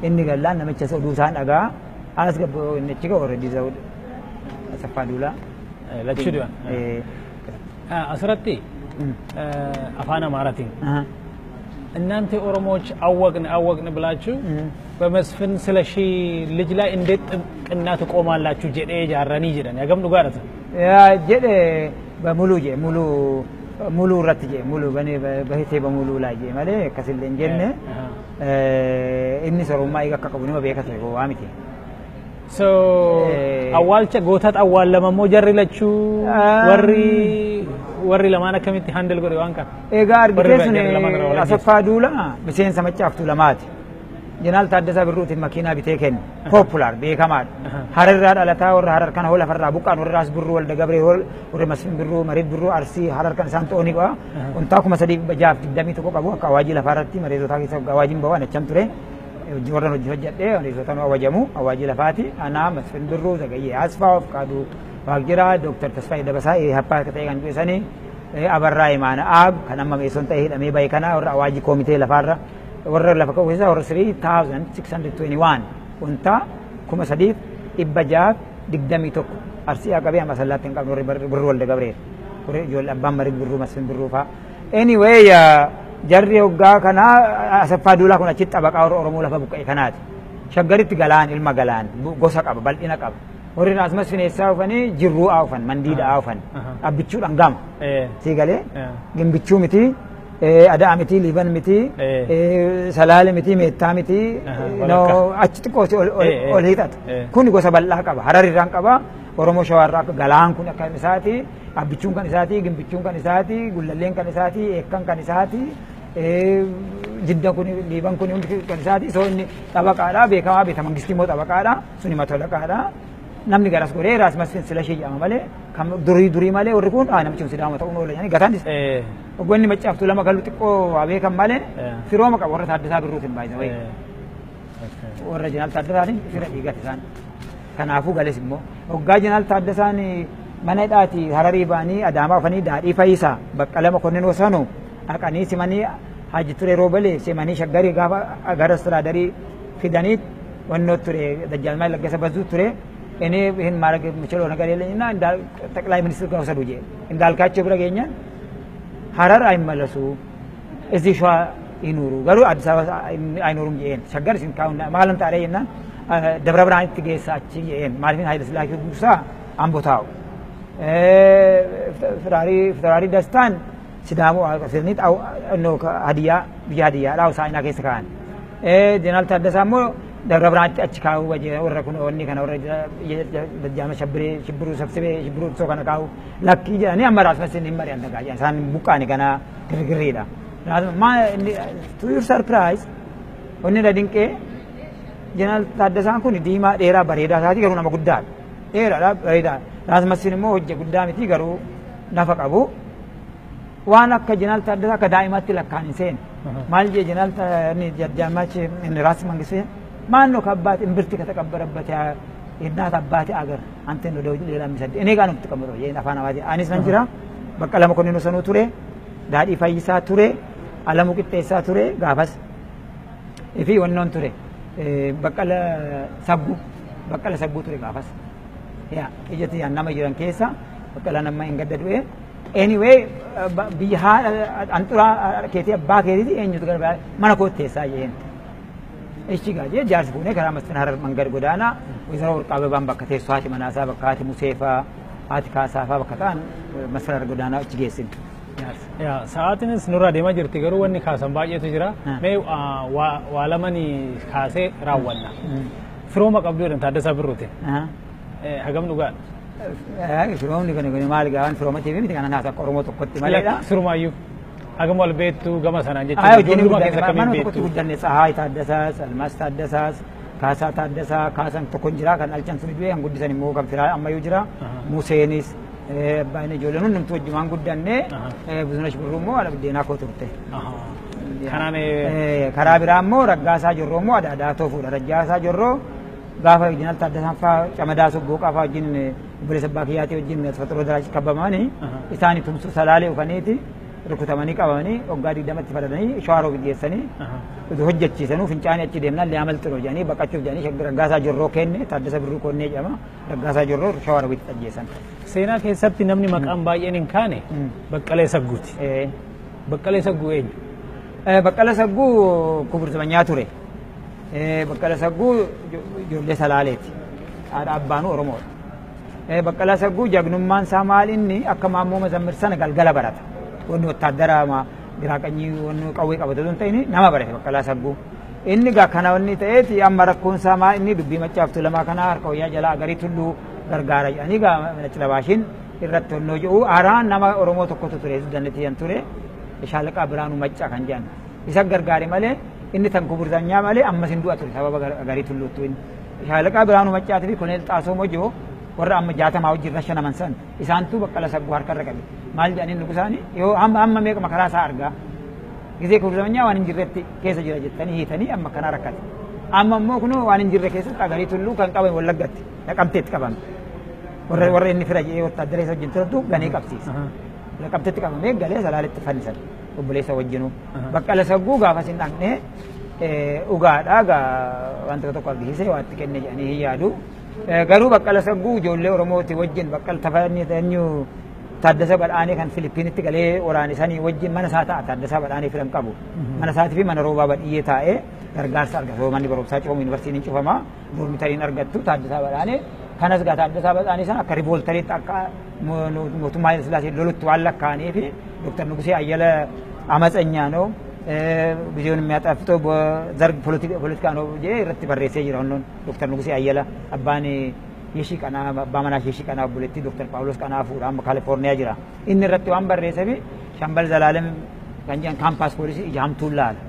Speaker 1: Inni gallaan namicha oduu isaan dhagaa as gabboo inni achi ga'u already Zawudee Asaffaa Duulaa.
Speaker 2: Lachuu du'an. Asirratti afaan Amaaraatiin እናንተ ኦሮሞዎች አወቅን አወቅን ብላችሁ በመስፍን ስለሺ ልጅ ላይ እንዴት ጥብቅና ትቆማላችሁ? jedhee Jaarranii jedhan yagam dhugaadha?
Speaker 1: Jedhe በሙሉ jedhe ሙሉ ሙሉ irratti jedhe ሙሉ በኔ በህቴ በሙሉ ላይ jedhe malee akkasillee hin jenne inni sorummaa eega akka qabu nima beeka ture gowwaa miti.
Speaker 2: So awwaalcha gootat awwaalama immoo jarri lachuu warri lamaan akkamitti handle godhe waan kana?
Speaker 1: Egaa argitee sun
Speaker 2: Warri lamaan irraa wal ajjeese.
Speaker 1: Asaffaa Duulaa miseensa Maccaaf Tuulamaati. Jeneraal Taaddasaa Birruutiin makiinaa bitee kenne. Popular beekamaadha. Hararraa dhalataa warra Harar kana hoo lafarraa buqqaan warra Raas Birruu Walda Gabree warra Masfin Birruu Marid Birruu Arsii Harar kan isaan ta'anii qaba. Untaa 3621 qabu akka awaajii lafaarratti mareezotaa keessa awaajiin ba'u ani achan ture. Hojii warra hojii hojjedhee mareezotaan awajamu awaajii lafaati. Anaa Masfin Birruu Zagayyee Asfaa Ofqaaduu Waaqjiraa Dooktar Tasfaayee Dabasaa Happaa ta'e kan du'e Abarraa Imaana Aab kan amma meessoon ta'e hidhamee bahe kana warra awaajii koomitee lafaarra warra lafa qabu keessaa warra 3621 untaa 3621 Arsii qabee amma sallaatti hin qabnu warri Birruu Walda Gabree warri ijoollee abbaan Marii Birruu Masfin Birruu fa'a. Anyway jarri hoggaa kanaa Asaffaa Duulaa kun achitti xabaqaa warra Oromoo lafa buqqa'e kanaati. Shaggaritti Galaan ilma Galaan gosa qaba bal'ina qaba. Warri Raas Masfin eessaa dhufanii Jirruu haa dhufan Mandiidhaa haa dhufan Abbichuudhaan gama. Sii galee Gimbichuu miti Adaa miti Liiban miti Salaale miti Meettaa miti achi xiqqoo ol hiixatu. Kun gosa bal'aa qaba Harar irraan qaba Oromoo Shawaarraa akka Galaan kun akka isaati Abbichuun kan isaati Gimbichuun kan isaati Gullalleen kan isaati Eekkan kan isaati Jidda kun Liiban kun hundi kan isaati soo inni xabaqaadha beekamaa beeka mangistii immoo xabaqaadha suni matolaqaadha. Namni garas godhee Raas Masfin Silashii jedhama malee kan durii durii malee warri kun namichi kun Sidaama ta'uun oola jedhanii gataan isa. Ogganni Maccaaf Tuulama galu xiqqoo waa beekan malee firooma qaba warra Taaddasaa Birruutiin baay'isa wayii. Warra Jeneraal Taaddasaatiin fira dhiigate isaan. Kanaafuu gales immoo hoggaa Jeneraal Taaddasaan mana hidhaati Hararii ba'anii Adaamaa dhufanii Daadhii Fayyisaa Baqqala Mokonnin Wasanuu dhaqanii simanii Haji Turee Roobalee simanii Shaggarii gaafa gara Astiraadarii fidanii wannoo ture Dajjaalmaa Laggasa Bazzuu ture እኔ ይህን ማድረግ የምችለው ነገር የለኝና ጠቅላይ ሚኒስትር ጋር ውሰዱ ጄ እንዳልካቸው ብረ ገኛን ሀረር አይመለሱ እዚህ ሸዋ ይኑሩ ገሩ አዲስ አበባ አይኖሩም ጄን ሸገር ሲንካውና ማለም ጣሪያና ደብረ ብርሃን ትጌሳች ጄን ማለት ኃይለ ሥላሴ ጉሳ አምቦታው ፍራሪ ደስታን ሲዳሞ ሲኒት አው ኖ ሀዲያ ብያ ሀዲያ ላው ሳይና ኬስ ካን ጀነራል ታደሳሞ ደብረ ብርሃን achi kaa'uu warra kun onni kana warra Dajjaama Shabbiree Shibbiruu Sabsibee Shibbiruu Ibsoo kana kaa'u lakkii jedhanii amma Raas Masfin hin mari'an dhagaa jedhan isaan buqqaani kana girgirriidha. To your surprise onni na dinqee Jeneraal Taaddasaan kun diimaa dheeraa bareedaa isaati garuu nama guddaadha. Dheeraadha bareedaa. Raas Masfin immoo hojii guddaa miti garuu nafa qabu. Waan akka Jeneraal Taaddasaa akka daa'imaatti lakkaan hin seene. Maal jee Jeneraal Dajjaamachi inni Raas Mangisee ማን ነው ከአባት እምብርት ከተቀበረበት የእናት አባቴ አገር አንተን ወደ ሌላ የሚሰድ እኔ ጋር ነው የምትቀመጠው። ይሄን አፋን አባቴ አኒስ መንጅራ በቀለ መኮንን ወሰኑ ቱሬ ዳዲ ፈይሳ ቱሬ አለሙ ቅጤሳ ቱሬ ጋፈስ እፊ ወኖን ቱሬ Baqqala Sagguu Baqqala Sagguu ture gaafas. Yaa ijatti nama jiran keessa Baqqala nama hin gadda du'e. Anyway biyya haadha anxuraa keetii abbaa keetiiti eenyutu gara mana kootti teessaa jeen. Ichi gaajee jaarsi fuunee karaa Masfin Harar Mangad godaanaa Wayzaroo Warqaa Ababaan bakka teessoo haati manaasaa bakka haati Museefaa haati Kaasaafaa bakka ta'an Masfin Harar godaanaa achi geessin.
Speaker 2: Sa'aatiinis nurraa deemaa jirti garuu wanni kaasan baay'eetu jira. Mee waa lamanii kaasee raawwanna. Firooma qabdu jedhan Taaddasaa Birruutiin. Hagam dhugaadha?
Speaker 1: Firoomni kun maal gaafan firooma TV miti kanan haasa akka Oromoo tokkotti maleedha.
Speaker 2: Sirumaayyuu hagam wal beektu gama sanaan jechuudha. Ijoollummaa keessa akkamiin
Speaker 1: beektu? Mana tokkotti guddanne Tsahaay Taaddasaas, Almaas Taaddasaas, Kaasaa Taaddasaa, Kaasaan tokko hin jira kan alchan sun du'e kan guddisan immoo kan firaa ammayyuu jira. Museenis abbaan ijoolleen hundumtuu wajjumaan guddanne Buzunash Birruu immoo haadha buddeenaa koo turte.
Speaker 2: Kanaan
Speaker 1: karaa biraa immoo Raggaasaa Jorroo immoo Adaadaa Toofuudha. Raggaasaa Jorroo gaafa Jeneraal Taaddasaan fa'aa Camadaa Sobbooqaa fa'aa wajjin obboleessa abbaa kiyyaatii wajjin Faxiroo Daraachi kabamanii isaanii tumsuu Salaalee dhufaniiti rukutamanii qabamanii waggaa 20tti fadhatanii Shawaa geessanii hojjechiisanuu fincaanii achi deemnaan Liyaamal Xiroo jedhanii baqachuuf jedhanii Raggaasaa Jorroo kenne Taaddasa Birruu konnee jedhama Raggaasaa Jorroo Shawaa Roobitti ajjeesan.
Speaker 2: Seenaa keessatti namni maqaan baay'een hin kaane Baqqalee Sagguuti. Baqqalee Sagguu eenyu?
Speaker 1: Baqqalee Sagguu kuburzamanyaa ture. Baqqalee Sagguu ijoollee Salaaleeti. Haadha abbaanuu Oromoodha. Baqqalee Sagguu jagnummaan isaa maal inni akka Maammoo Mazammir sana galgala barata. Wanni wattaaddara giraaqanyii wanni qawwee qabatu hin ta'in nama barate Baqqalaa Sagguu. Inni gaa kana wanni ta'eeti amma rakkoon isaa maal inni dubbii Maccaaf Tuulamaa kanaa harka wayyaa jalaa Agarii Tulluu gargaara jedhanii gaa Lachilabaashiin irratti honnoo jedhu haaraan nama Oromoo tokkotu ture dandeettii ture Shaalaqaa Biraanuu Maccaa kan jedhan. Isa gargaare malee inni tan kuburzanyaa malee ammas hin du'a ture sababa Agarii Tulluuttu inni. Shaalaqaa Biraanuu Maccaatii fi Koloneel Xaasoo Mojoo warra amma 60 wajjin rashanaman san isaantu Baqqala Sagguu harkarra qabe. Maal jedhanii nugusaani yoo amma meeqa makaraa isaa argaa gisee kuburzanyaa waan hin jirretti keessa jira jettanii hiitanii amma kana rakkate. Amma immoo kunoo waan hin jirre keessatti Agarii Tulluu kan qabame Wallaggatti Naqamteetti qabame. Warra inni fira jedhee wattaaddara isa wajjin turtu ganee qabsiisa. Naqamteetti qabamee galee Salaaletti fannisan obboleessa wajjinuu. Baqqala Sagguu gaafas hin dhaqnee dhugaadhaa gaa wanta tokko argisiisee waa itti kenne jedhanii hin yaadu. Garuu Baqqala Sagguu ijoollee Oromooti wajjin Baqqala Tafaanii eenyu Taaddasa Badhaanee kan Filipiinitti galee waraane sanii wajjin mana isaa ta'a Taaddasaa Badhaanee firan qabu. Mana isaatii fi mana Roobaa Badhiyyee taa'ee gargaarsa argata. Manni barumsaa cufamu yuunivarsiitiin cufama dormitariin argattu Taaddasaa Badhaanee. Kanas gaa Taaddasaa Badhaanee sana akka rivooltariitti akka mootummaa Haayile Sillaasee lolutti waan lakkaa'anii fi Dooktar Nugusee Ayyala አመፀኛ ነው ጊዜውን የሚያጣፍጠው በዘርግ ፖለቲካ ነው jedhee irratti barreessee jira honnoon Dooktar Nugusee Ayyala abbaan Yeshii Qanaa abbaa manaa Yeshii Qanaa obboleettii Dooktar Paawulos Qanaa fuudha amma Kaalifoorniyaa jira. Inni irratti waan barreesseef Shambal Zalaalem kan jedhan kaampaas poolisii ija hamtuun laala.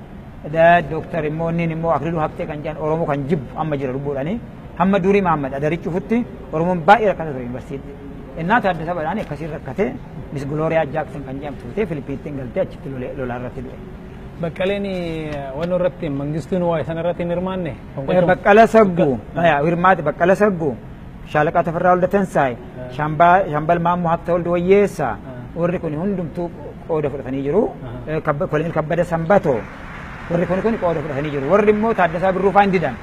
Speaker 1: Dooktar immoo inni immoo Akililuu Habtee kan jedhan Oromoo kan jibbu amma jira lubbuudhaani. Hamma durii Mahammad Adarichi ufutti Oromoon baay'ee rakkata ture yuunivarsiitti. Innaa Taaddasa Badhaanee akkasiin rakkatee Miss Gloria Jackson kan jedhamtu fuutee Filipiinitti galtee achitti lolaa irratti du'e.
Speaker 2: Baqqaleen waan irratti Mangistuun waa isaan irratti hin hirmaanne?
Speaker 1: Baqqala Sagguu hirmaate Baqqala Sagguu Shaalaqaa Tafarraa Walda Tansaay Shambal Maammoo Habta Walda Wayyeessaa warri kun hundumtuu qooda fudhatanii jiru. Koloneel Kabbada Sambatoo warri kun qooda fudhatanii jiru. Warri immoo Taaddasaa Birruu fa'aa hin didan.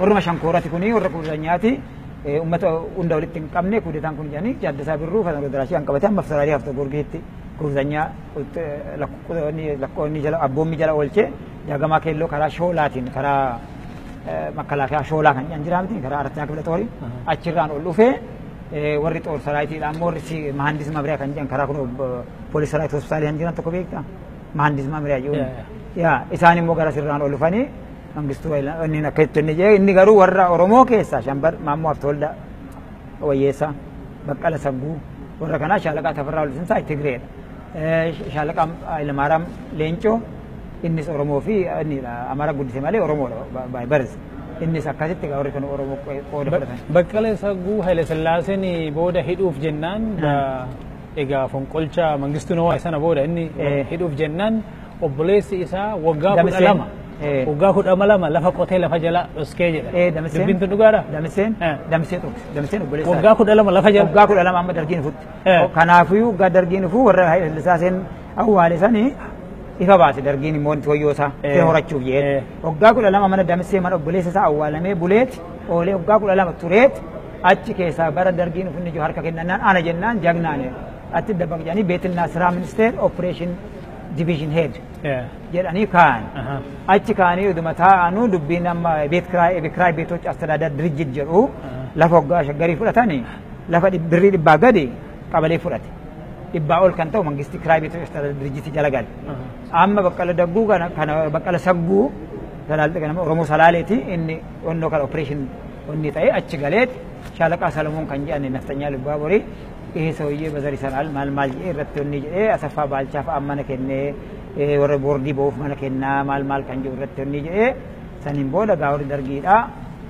Speaker 1: Warruma Shankoorati kuni warra Kuusanyaati. Uummata hunda walitti hin qabne kuudetaan kun jedhanii Taaddasaa Birruu Fatanoo Daraashii kan qabate amma Federaalii Hafta Goorgiitti Kuusanyaa lakkoonni jala abboommi jala oolchee Jaagamaa Keelloo karaa Shoolaatiin karaa Makalaakaa Shoolaa kan jedhan jira miti karaa Arattaa Kibla Xoorii achirraan ol dhufee warri xoor saraayitiidhaan immoo warri Mahandis Mabiriyaa kan jedhan karaa kun poolis saraayit hospitaalii kan jiran tokko beektaa Mahandis Mabiriyaa jedhuun yaa isaan immoo gara sirraan ol dhufanii Mangistuu inni akka itti inni jee inni garuu warra Oromoo keessaa Shambar Maammoo Haftolda Wayyeessaa Baqqala Sagguu warra kanaa Shaalaqaa Tafarraa Waldisinsaa Tigreedha. Shaalaqaa Hayilamaariyaam Leencoo innis Oromoo fi inni Amaara guddise malee Oromoodha baay'ee barse. Innis akkasitti warri kun Oromoo qooda fudhatan.
Speaker 2: Baqqala Sagguu Haayile Sillaaseen booda hidhuuf jennaan egaa fonqolcha Mangistuu Nawaa sana booda inni hidhuuf jennaan obboleessi isaa waggaa 12 waggaa 12 lafa qotee lafa jala dhoskee jedha. Dubbiin tun dhugaadha?
Speaker 1: Damiseen Damisee tokko Damiseen obboleessa.
Speaker 2: Waggaa 12 lafa jala.
Speaker 1: Waggaa 12 amma dargiin futti. Kanaafiyyuu waggaa dargiin fuu warra Haayile Sillaaseen awwaale sanii Ifa baase dargiin immoo wanti wayyoo isaa fira horachuuf jedhee. Waggaa 12 mana Damissee mana obboleessa isaa awwaalamee buleet oolee waggaa 12 tureet achi keessaa bara dargiin ufinni jiru harka kennannaan ana jennaan jagnaan atti dabbaq jedhanii beetilnaa siraa ministeer operation division head jedhanii kaa'an. Achi kaa'anii uduma taa'anuu dubbiin amma ቤት ኪራይ ቤቶች አስተዳደር ድርጅት jedhu lafa waggaa shaggarii fudhatanii lafa birrii 100 gadi qabalee fudhate. 100 ol kan ta'u mangisti ኪራይ ቤቶች አስተዳደር ድርጅት jala gale. Amma Baqqala Dagguu kana Baqqala Sagguu kana Oromoo Salaaleeti inni onnoo kana operation onni ta'e achi galeet Shaalaqaa Salamoon kan jedhan naftanyaa Lubbaa Borii ይሄ ሰውዬ በዘር ይሰራል ማል ማል irratti onni jedhee Asaffaa Baalchaa fa'a mana kennee warra boordii ba'uuf mana kennaa maal maal kan jedhu irratti onni jedhee saniin booda gaawri dargiidhaa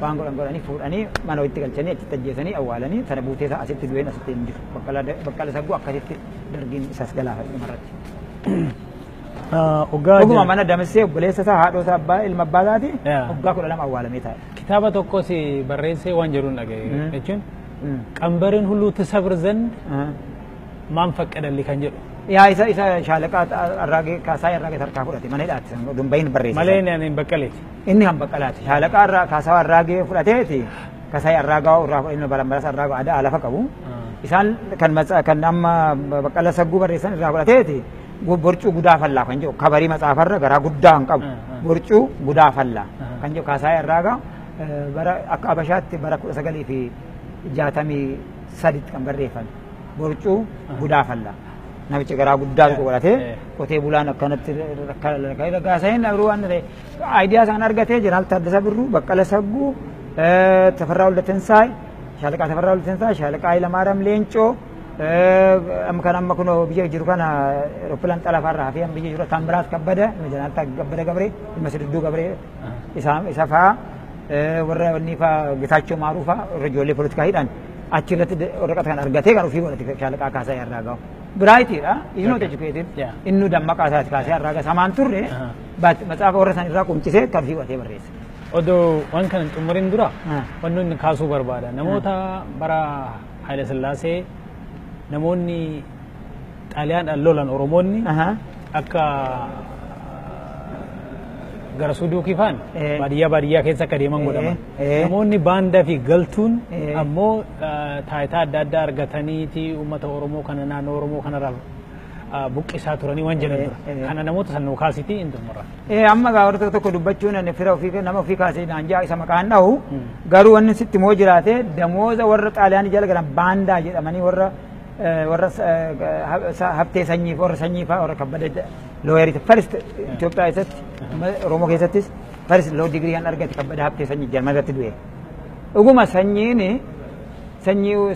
Speaker 1: waan godhan godhanii fuudhanii mana walitti galchanii achitti ajjeesanii awwaalanii sana buutee isaa asitti du'een asitti hin jiru. Baqqala Sagguu akkasitti dargiin isas galaafate dhumarratti. Dhuguma mana Damissee obboleessa isaa haadhoo isaa abbaa ilma abbaa isaati waggaa 12 awwaalamee taa'e.
Speaker 2: Kitaaba tokkos barreessee waan jedhuun dhagaye jechuun ቀንበርን ሁሉ ትሰብር ዘንድ ማን ፈቀደልህ kan jedhu.
Speaker 1: Yaa isa Shaalaqaa Arraagee Kaasaa Arraagee tarkaa fudhate mana hidhaatti dumbayin barreesse.
Speaker 2: Malee inni hin Baqqaleeti.
Speaker 1: Inni kan Baqqalaati. Shaalaqaa irraa Kaasaa Arraagee fudhateeti Kaasaa Arraagaa irraa ilma Balambaras Arraagaa aadaa lafa qabu. Isaan kan amma Baqqala Sagguu barreessan irraa fudhateeti borcuu gudaa fallaa kan jedhu kabarii matsaafarra garaa guddaa kan qabu borcuu gudaa fallaa kan jedhu Kaasaa Arraagaa bara akka Abashaatti bara 1963 kan barreeffame borcuu gudaa fallaa. Namicha garaa guddaa tokko godhatee qotee bulaan akkanatti Kaasaayin Abruu waan ta'e aayidiyaa isaan argatee Jeneraal Taaddasaa Birruu, Baqqala Sagguu, Tafarraa Waldatinsaay, Shaalaqaa Tafarraa Waldatinsaay, Shaalaqaa Hayilamaariyaam Leencoo, amma kan amma kunoo biyya jiru kana Rooppilaan Xalafaarraa hafee biyya jiru Taambiraat Kabbada, Jeneraal Kabbada Gabree, ilma Sididduu Gabree isa fa'aa warra inni fa'aa Getaachoo Maaruu fa'aa warra ijoollee poolitikaa hidhan achirratti waraqata kan argatee kan ofii godhate Shaalaqaa Kaasaa Arraagaa. Biraayitiidha. He's not educated. Inni dammaqaa isaati Kaasaa Arraagaa samaan turre matsaafa warra san irraa qumcisee kan ofii godhatee barreesse.
Speaker 2: Odoo waan kana hin xumuriin dura wanni inni kaasuu barbaada. Namoota bara Haayile Sillaasee namoonni Xaaliyaadhaan lolan Oromoonni akka gara Suduukii faan baadiyyaa keessa akka deeman godhaman. Namoonni baandaa fi galtuun ammoo taayitaa adda addaa argataniiti uummata Oromoo kana naannoo Oromoo kanarraa buqqisaa turanii waan jedhan tura. Kana namoota san nuu kaasitii hin xumurra.
Speaker 1: Amma gaa warra tokko dubbachuun ani fira ofii nama ofii kaasee naan jaa isa maqaan dhahu garuu wanni sitti moo jiraate damooza warra Xaaliyaanii jala galan baandaa jedhamanii warra haftee sanyii warra sanyii fa'aa warra kabbada looyerii first Itoophiyaa keessatti Oromoo keessattis first law degree kan argate kabbada haftee sanyii Jarman irratti du'e. Dhuguma sanyiin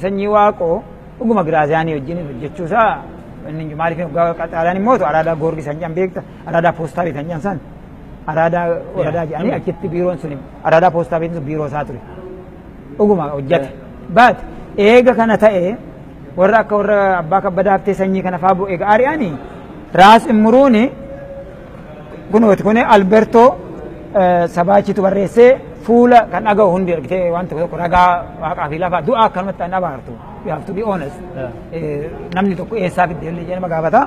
Speaker 1: sanyii waaqoo dhuguma Giraaziyaanii wajjin hojjechuusaa inni maaliif Xaaliyaan immoo araadaa Goorgis kan jedhan beekta araadaa poostaa beektan jedhan san araadaa waradaa jedhanii achitti biiroon sun araadaa poostaa beektan sun biiroo isaa ture. Dhuguma hojjete. Baat eega kana ta'e warra akka warra abbaa kabbadaa haftee sanyii kana fa'aa bu'e eega ari'anii Raas Immuruuni kunooti kuni Alberto Sabaachitu barreessee fuula kan dhaga'u hundi argitee waan tokko tokko ragaa waaqaa fi lafaa du'aa akkanumatti an abaartu. You have to be honest. Namni tokko eessaa fidde illee jedhama gaafata.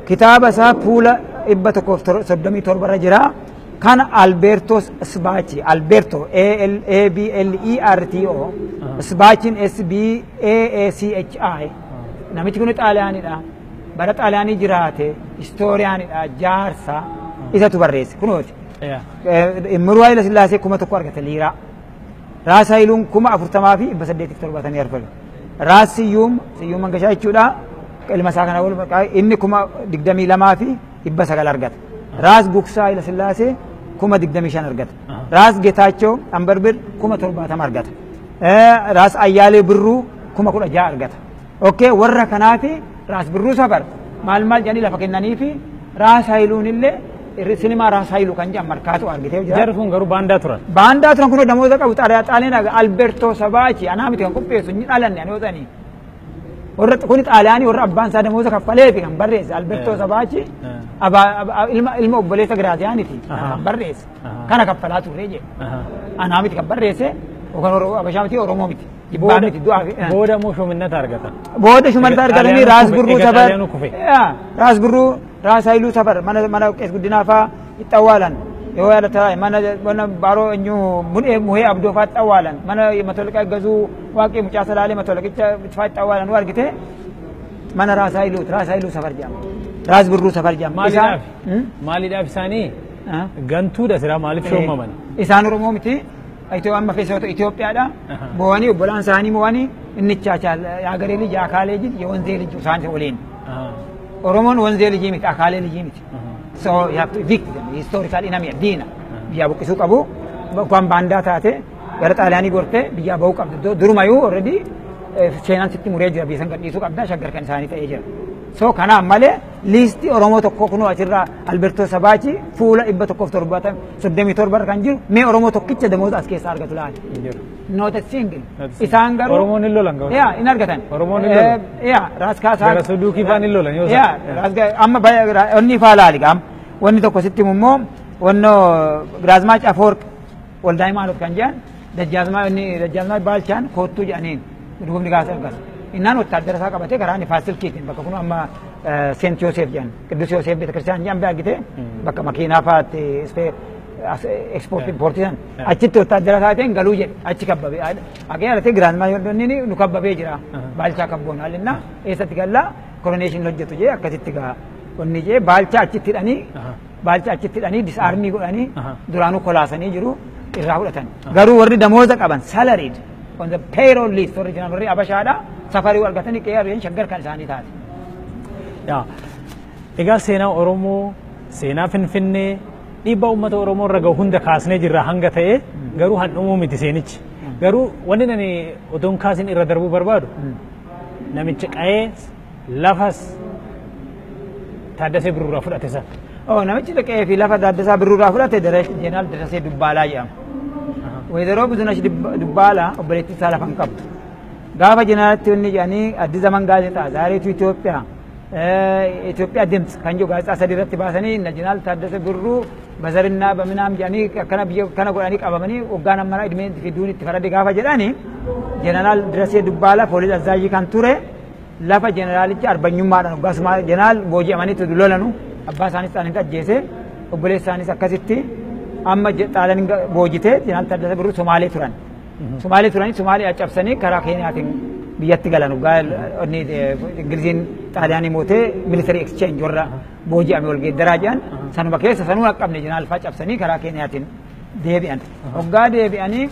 Speaker 1: Kitaaba isaa fuula 137 irra jira. Kan Alberto Sbaachi, Alberto A L A B L E R T O, Sbaachin S B A A C H I. Namichi kun Xaaliyaanidha. Bara Xaaliyaanii jiraate, istooriyaanidha, jaarsa isatu barreesse kunooti. Immiruu Haayila Sillaasee 1000 argate liiraa. Raas Haayiluun 40,874. Raas Siyyuum, Siyyuum Mangashaa jechuudha. Ilma isaa kana wal inni 22,900 argate. Raas Gugsaa Haayila Sillaasee 25,000 argate. Raas Getaachoo Ambarbir 70,000 argate. Raas Ayyaalee Birruu 16,000 argate. Okay, warra kanaafi Raas Birruu safar maal maal jedhanii lafa kennaniifi Raas Haayiluun illee sinimaa Raas Haayiluu kan jedhan markaatu argitee jira.
Speaker 2: Jarri kun garuu baandaa turan.
Speaker 1: Baandaa turan kun namoota qabu Xaaliyaanii Alberto Sabaachi anaa miti kan qopheessu hin dhalanne ani yootanii. Warra kuni Xaaliyaanii warra abbaan isaa namoota kaffaleefi kan barreesse Alberto Sabaachi ilma obboleessa Giraaziyaaniiti kan barreesse kana kaffalaa turre jedhe. Anaa miti kan barreesse yookaan Habashaa miti Oromoo miti. Jibbaa miti du'aa fi.
Speaker 2: Booda immoo shuminnata argatan.
Speaker 1: Booda shuminnata argatanii Raas Birruu safar. Raas Birruu Raas Haayiluu safar mana Qees Guddinaa fa'aa itti awwaalan. Yoo yaadatta mana Baaroo eenyu Muhee Abdoo fa'aa itti awwaalan. Mana Matolqaa Gazuu Waaqee Mucaa Salaalee Matolqicha fa'aa itti awwaalan yoo argite mana Raas Haayiluuti. Raas Haayiluu safar jedhama. Raas Birruu safar jedhama.
Speaker 2: Maaliidhaaf? Maaliidhaaf isaanii gantuudha siraa maaliif shoomaman?
Speaker 1: Isaan Oromoo miti. Amma feesota Itoophiyaadha. Mo'anii obbolaan isaanii mo'anii inni የሀገሬ ልጅ የአካሌ ልጅ የወንዜ ልጅ isaan waliin. Oromoon ወንዜ ልጅ miti akaalee ልጅ miti. So you have to evict them. Historical enemy diina. Biyyaa buqqisuu qabu. Waan baandaa taate gara Xaaliyaanii gortee biyyaa bahuu qabdu. Durumayyuu already seenaan sitti muree jira biyya san gadhiisuu qabda Shaggar kan isaanii ta'ee jira. So kanaaf malee liistii Oromoo tokko kunoo achirraa Albertoo Sabaachi fuula 137 kan jiru mee Oromoo tokkicha damooza as keessaa argatu laata. Not a single. Isaan garuu
Speaker 2: Oromoon hin lolan gahu.
Speaker 1: Yaa hin argatan.
Speaker 2: Oromoon hin lolan.
Speaker 1: Yaa Raas Kaasaa.
Speaker 2: Gara Suduukii faan hin lolan yoo
Speaker 1: Yaa Raas amma onni faa laali gaam wanni tokko sitti immoo wannoo Giraazmaach Afoorq Waldaa Himaanot kan jedhan Dajjaazmaach Baalchaan koottuu jedhaniin dhugumni gaasa argatu. Innaan wottaaddara isaa qabatee karaa Nifaas Silkiitiin bakka kun amma Seent Yoosef jedhan Qidduus Yoosef Beetakiristiyaan jedhan bira argite bakka makiinaa fa'aatti ekspoortii impoortii san achitti wottaaddara isaatiin galuu jedhe achi kabbabee haqee alatee Giraazmaach inni nu kabbabee jira Baalchaa kabboon haallinna eessatti gallaa koroneeshin hojjetu jee akkasitti gaa onni jee Baalchaa achitti hidhanii Baalchaa achitti hidhanii disarmii godhanii duraanuu kolaasanii jiru irraa fudhatan garuu warri damooza qaban salaried on the payroll list warri jiran warri Abashaadha safarii argatanii qe'ee arganii Shaggar kan isaanii taate.
Speaker 2: Egaa seenaa Oromoo, seenaa Finfinnee, dhiibbaa uummata Oromoo irra gahu hunda kaasnee jirra hanga ta'e garuu handhumuu miti seenichi. Garuu wanni ani otoon kaasin irra darbuu barbaadu namicha qa'ee lafas Taaddasee Birruurraa fudhate sana.
Speaker 1: Oh, namichi qe'ee fi lafa Taaddasaa Birruurraa fudhate Jeneraal Darasee Dubbaalaa jedhama. Weezaroo Buzunash Dubbaalaa obboleettii isaa lafa hin qabdu. Gaafa jeneraalitti wanni jedhanii Addis Zaman gaazexaa, Zaareetu Itoophiyaa, Itoophiyaa Dimts kan jedhu gaazexaa sadi irratti baasanii inna Jeneraal Taaddasee Birruu bazarinnaa baminaam jedhanii akkana biyya kana godhanii qabamanii waggaan ammanaa idmeen fiduun itti farade gaafa jedhanii Jeneraal Darasee Dubbaalaa poolis azzaajii kan ture lafa jeneraalichi arbanyummaadhaan waggaa jeneraal booji'amanii lolanu abbaa isaanis xaaliin ajjeese obboleessa isaanis akkasitti amma xaaliin boojitee Jeneraal Taaddasee Birruu Somaalee turan. Somaalee turanii Somaalee cabsanii karaa Keeniyaatiin biyyatti galan waggaa Ingiliziin Xaaliyaanii mootee military exchange warra booji'ame wal geeddaraa jedhan sanuma keessa sanuu qaqqabne jeneraal fa'aa cabsanii karaa Keeniyaatiin deebi'an. Waggaa deebi'anii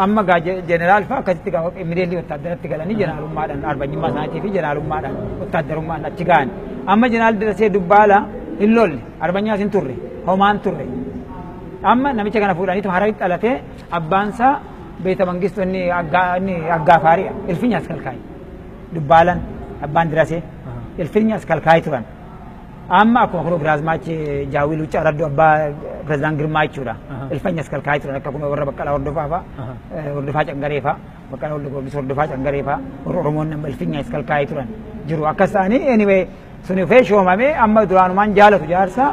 Speaker 1: amma gaa jeneraal fa'aa akkasitti gaa mideelli wottaaddaratti galanii jeneraalummaadhaan arbanyummaa isaaniitii fi jeneraalummaadhaan wottaaddarummaan achi ga'an. Amma Jeneraal Darasee Dubbaalaa hin lolle arbanyaas hin turre homaan turre. Amma namicha kana fuudhaniitu Hararitti dhalatee abbaansaa beeta mangistu inni aggaafaari'a ilfinya as kalkaayi Dubbaalan abbaan Dirasee ilfinya as kalkaayi turan. Amma akkuma kunoo Giraazmaach Jaawii Luuccaa Raddoo abbaa pireezidaan Girmaa jechuudha. Ilfinya as kalkaayi turan akka kunoo warra Baqqalaa Hordofaa fa'a Hordofaa Cangaree fa'a Baqqalaa Hordofaa Hordofaa Cangaree fa'a warra Oromoon nama ilfinya as kalkaayi turan jiru. Akkas ta'anii anyway sun dhufee shoomamee amma duraanumaan jaalatu jaarsa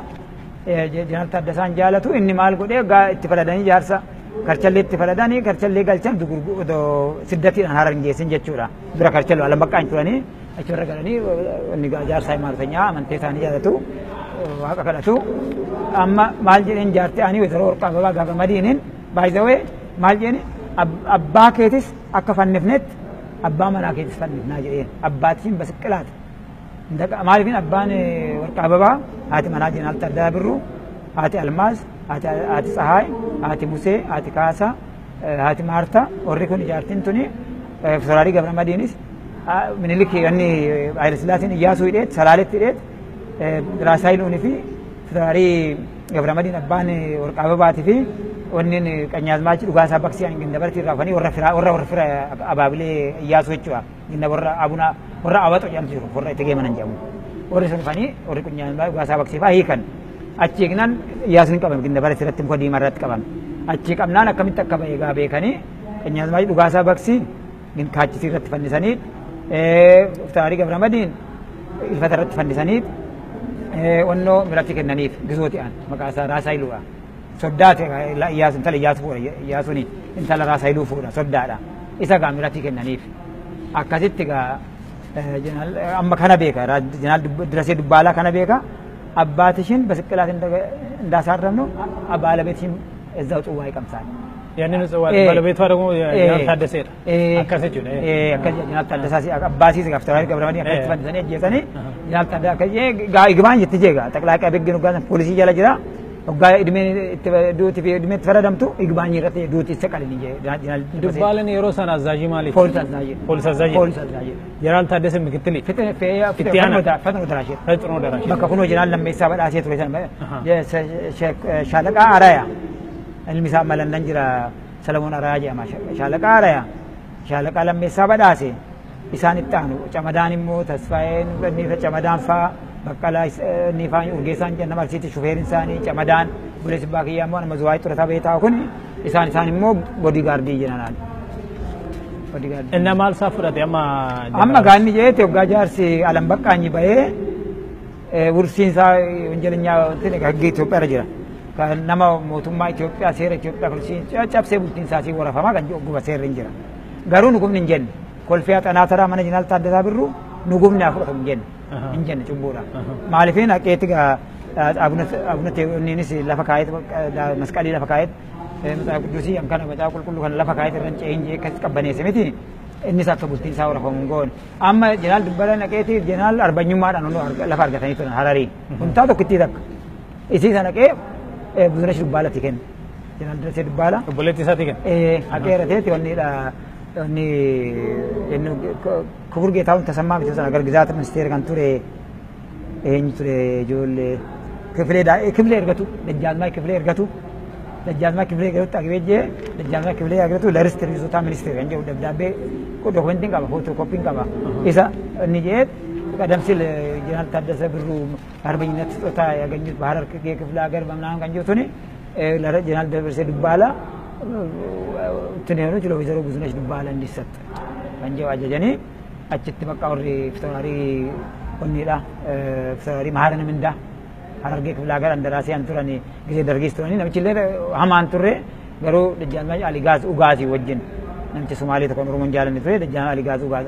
Speaker 1: Jeneraal Taaddasaan jaalatu inni maal godhee itti faladanii jaarsa karchallee itti faladanii karchallee galchan siddatiidhaan Harar hin geessin jechuudha. Dura karchallee alam baqqaan turanii achi warra galanii inni jaarsa hayimaanotanyaa amantee isaanii jaalatu waaqa kadhatu. Amma maal jedheen jaartee ani Weezaroo Warqaa Ababaa gaafa madiiniin baay'isawee maal jedheen abbaa keetis akka fannifnetti abbaa manaa keetis fannifnaa jedheen abbaatiin basiqilaata. Maaliifin abbaan Warqaa Ababaa haati manaa Jeneraal Taaddasaa Birruu haati Almaaz haati Tsahaay haati Musee haati Kaasaa haati Maartaa warri kun ijaartiin tuni Soraarii Gabra Madiinis Minilik inni Haayile Sillaaseen Iyyaasuu hidheet Salaaletti hidheet Raas Haayiluunii fi Soraarii Gabra Madiin abbaan Warqaa Ababaatii fi wanni Qanyaazmaachi Dhugaasaa Baksii Gindabartii irraa dhufanii warra fira warra fira abaabilee Iyyaasuu jechuudha. Ginda warra Abuna warra Awaxo jedhamtu jiru warra itti geemanan jedhamu. Warri sun dhufanii warri Qanyaazmaachi Dhugaasaa Baksii fa'aa hiikan. Achi eegnaan Iyyaasuun hin qabame Gindabartii irratti muka diimaa irratti qabame. Achi qabnaan akkamitti akka ba'e egaa beekanii Qanyaazmaachi Dhugaasaa Baksii kaachisii irratti fannisanii Taarii Gabra Madiin ilfata irratti fannisanii onnoo miratti kennaniif gizooti'aan maqaa isaa Raas Haayiluudha. Soddaate Iyyaasu intala Iyyaasu fuudha Iyyaasuun intala Raas Haayiluu fuudha soddaadha. Isa gaa miratti kennaniif. Akkasitti gaa amma kana beeka Jeneraal Dirasee Dubbaalaa kana beeka. አባትሽን በስቅላት እንዳሳረምነው ባለቤትሽን እዛው ጽዋ ይቀምሳል።
Speaker 2: ያንን ጽዋ ባለቤቷ ደግሞ ጀነራል ታደሰ akkas jechuudha.
Speaker 1: Akkas ጀነራል ታደሰ abbaa isii ፊታውራሪ ገብረመድህን akkasitti fannisanii ajjeesanii ጀነራል ታደሰ akkas ይግባኝ jetti jeega ጠቅላይ አቃቤ ሕግ hoggaa poolisii jala jira hoggaa idmeen itti duuti fi idmeen itti faradamtu ይግባኝ irratti duuti isa qalini jee.
Speaker 2: Dubbaaleen yeroo sana አዛዥ maaliif?
Speaker 1: ፖሊስ አዛዥ።
Speaker 2: ፖሊስ አዛዥ።
Speaker 1: ፖሊስ አዛዥ።
Speaker 2: ጀነራል ታደሰ ምክትል
Speaker 1: itti ፈጥኖ ደራሽ።
Speaker 2: ፈጥኖ ደራሽ።
Speaker 1: Bakka kunoo jeneraal Lammeessaa Badhaasee ture sana Shaalaqa Arayaa ilmi isaa amma Landan jira, Salamoon Arayaa jedhama. Shaalaqa Arayaa, Shaalaqa Lammeessaa Badhaasee isaan itti aanu. Camadaan immoo Tasfaayeen inni Camadaan faa Baqqalaa inni faa Urgeessaan jedhan nama Arsiitti shufeerin isaanii Camadaan buleessi abbaa kiyyaa immoo nama Zuwaayii Xurataa Beetaa kun isaan immoo bodyguardii jedhan. Bodyguardii.
Speaker 2: Inni maal isaa fudhate amma?
Speaker 1: Amma gaanni jeete hoggaa jaarsi Alam Baqqaanyi bahee wursiin isaa ወንጀለኛ እንትን ህግ ኢትዮጵያ irra jira. Kan nama mootummaa Itoophiyaa seera Itoophiyaa kulsiin cabsee bultiin isaa sii warafamaa kan jedhu guba seerri hin jira. Garuu nu gubni hin jenne. Kolfee Xanaa Taraa mana Jeneraal Taaddasaa Birruu nu gubni haa fudhatamu hin jenne. Hin jenne cubbuudha. Maaliifin haqeetti abuna teewoniinis lafa kaayet masqalii lafa kaayet መጽሐፍ ቅዱስii kan መጽሐፍ qulqulluu kan lafa kaayet irra hin ce'in jee akkas qabbaneesse miti. Innis akka bultiin isaa warafamu hin goone. Amma jeneraal Dubbala naqeeti jeneraal arbanyummaadhaan lafa argatanii turan Hararii. Kuntaa tokkittii takka. Isii sana naqee Buzunesh Dubbaalatti kenne. Jeneraal Darasee Dubbaala.
Speaker 2: Obboleettii isaatii kenne.
Speaker 1: Haqee irrateeti wanni wanni inni ክቡር ጌታሁን ተሰማ miti sana gargizaata ministeera kan ture eenyu ture ijoollee ክፍሌ ክፍሌ ergatu ደጃዝማች ክፍሌ ergatu ደጃዝማች ክፍሌ ergatu አግቤጄ ደጃዝማች ክፍሌ ergatu ለርስት ይዞታ ሚኒስቴር kan jedhu ደብዳቤ dokumentiin qaba, footokoppiin qaba. Isa inni jedhe ቀደም ሲል ጀነራል ታደሰ ብሩ አርበኝነት ስጦታ ያገኙት በሐረር ክፍለ ሀገር በምናምን kan jedhu tuni ጀነራል ደረሴ ዱባላ እንትን የሆኑት ለወይዘሮ ብዙነሽ ዱባላ እንዲሰጥ kan jedhu ajajanii achitti bakka warri ፊታውራሪ onnidha ፊታውራሪ መሀረነ ምንዳ ሐረርጌ ክፍለ ሀገር እንደራሴ turan ጊዜ ደርጊስ turanii namichi illee hamaan turre garuu ደጃዝማች አሊጋዝ ኡጋዚ wajjin namichi Sumaalee tokko Oromoon jaalanne ture Dajjaal Aligaaz Ugaaz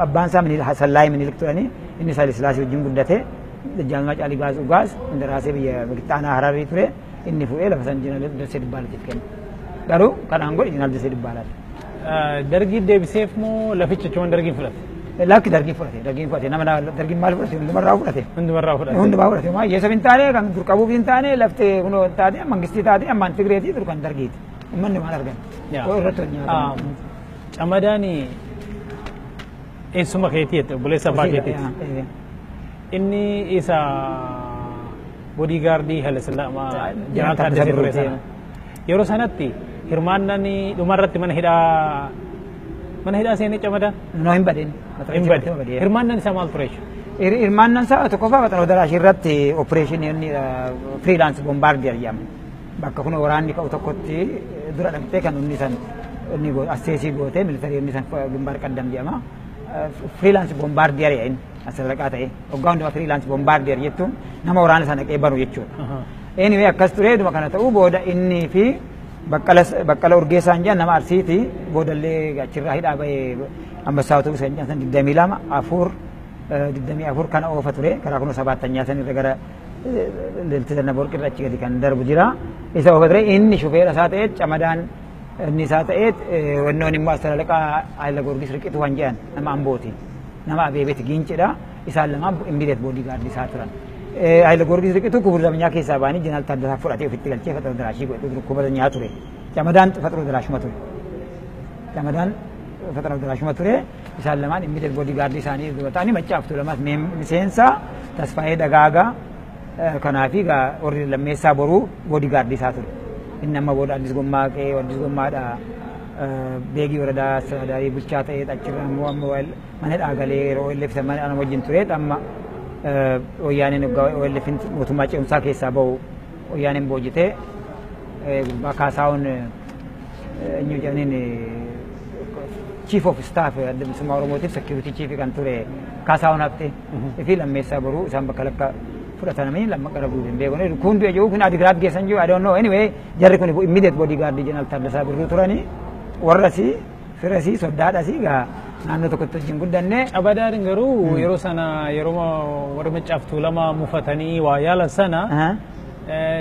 Speaker 1: abbaan isaa Sallaayii Minilik turanii inni Haile Sillaasee wajjin guddate. Dajjaazmaach Aligaaz Ugaaz indaraasee biyya Qixxaanaa Hararii ture inni fuudhee lafa san Jeneraal Darsee Dubbaalaatiif kenne. Garuu kanaan godhe Jeneraal Darsee Dubbaalaati.
Speaker 2: Dargii deebiseef moo laficha jechuun dargiin fudhate?
Speaker 1: Lakki dargiin fudhate, dargiin fudhate, nama dargiin maal fudhate, hundumarraa fudhate.
Speaker 2: Hundumarraa fudhate.
Speaker 1: Hundumaa fudhate maa hiyyeessa hin taane kan dur qabuuf hin taane lafti kunoo hin taate mangistii taate ammaan Tigreetii dur kan dargiiti. Uummanni maal argan? Irratti wal nyaatan.
Speaker 2: Camadaan eessuma keetii jette, obboleessa abbaa keetiiti. Inni isa bodyguardii Haile Sillaasee Jeneraal Taaddasee ture sana. Yeroo sanatti hirmaannaan dhumarratti mana hidhaa seenee Camadaan?
Speaker 1: No hin badeen.
Speaker 2: Hin badeen. Hirmaannaan isaa maal ture jechuudha?
Speaker 1: Hirmaannaan isaa tokkoffaa Faxanoo Daraashii irratti opereeshinii inni freelance bombardier jedhama. Bakka kun waraanni ka'u tokkotti dura dhaqxee kan inni san inni asseesii gootee militarii inni san ግንባር ቀደም jedhama. Freelance bombardier inni asirraqaa ta'e hoggaa hundumaa freelance bombardier jettuun nama waraana sana dhaqee banu jechuudha. Anyway akkas ture dhuma kana ta'uu booda inni fi Baqqala Urgeessaan jedhan nama Arsiiti boodallee achirraa hidhaa bahee Ambassaa Otobus kan jedhan san 22 4 24 kana oofa ture karaa kunoo sabaattanyaa san irra gara lelti sana borqi irra achi gadi kan darbu jira. Isa oofa ture inni shufeera isaa ta'e Camadaan inni isaa ta'e wannoon immoo Astalaqaa Haayila Goorgis Riqituu kan jedhan nama Ambooti nama Abeebeeti Giincidha isaan lamaan immediate bodyguard isaa turan. Haayila Goorgis Riqituu kubur zamanyaa keessaa ba'anii Jeneraal Taaddasaa fudhatee ofitti galchee Faxanoo Daraashii godhe kubur zamanyaa ture. Camadaan Faxanoo Daraashuma ture. Camadaan Faxanoo Daraashuma ture isaan lamaan immediate bodyguard isaanii dura ta'anii Maccaaftuu lamaas miseensa Tasfaayee Dagaagaa kanaafi warri Lammeessaa Boruu bodyguard isaa ture. Inni amma booda Addis Gommaa qe'ee Addis Gommaadha beegii waradaa Astiraadaarii bulchaa ta'ee achirra immoo amma mana dhaagalee yeroo OLF mana ana wajjin ture amma wayyaaneen OLF mootummaa ce'umsaa keessaa bahu wayyaaneen boojitee gurbaa Kaasaawun eenyu jedhaniin chief of staff adda bilisummaa Oromootiif security chief kan ture Kaasaawun Haftee fi Lammeessaa Boruu isaan bakka lakka fudhatamanii lamma gara buuteen beekone kun du'e jiru kun Adigiraat geessan jiru I don't know. Anyway jarri kun immediate bodyguard Jeneraal Taaddasaa Birruu turanii warrasii firasii soddaadhasii gaa Naannoo tokkotti wajjin guddanne.
Speaker 2: Camadaan garuu yeroo sana, yeroo warri Maccaaf Tuulamaa mufatanii waa yaalan sana,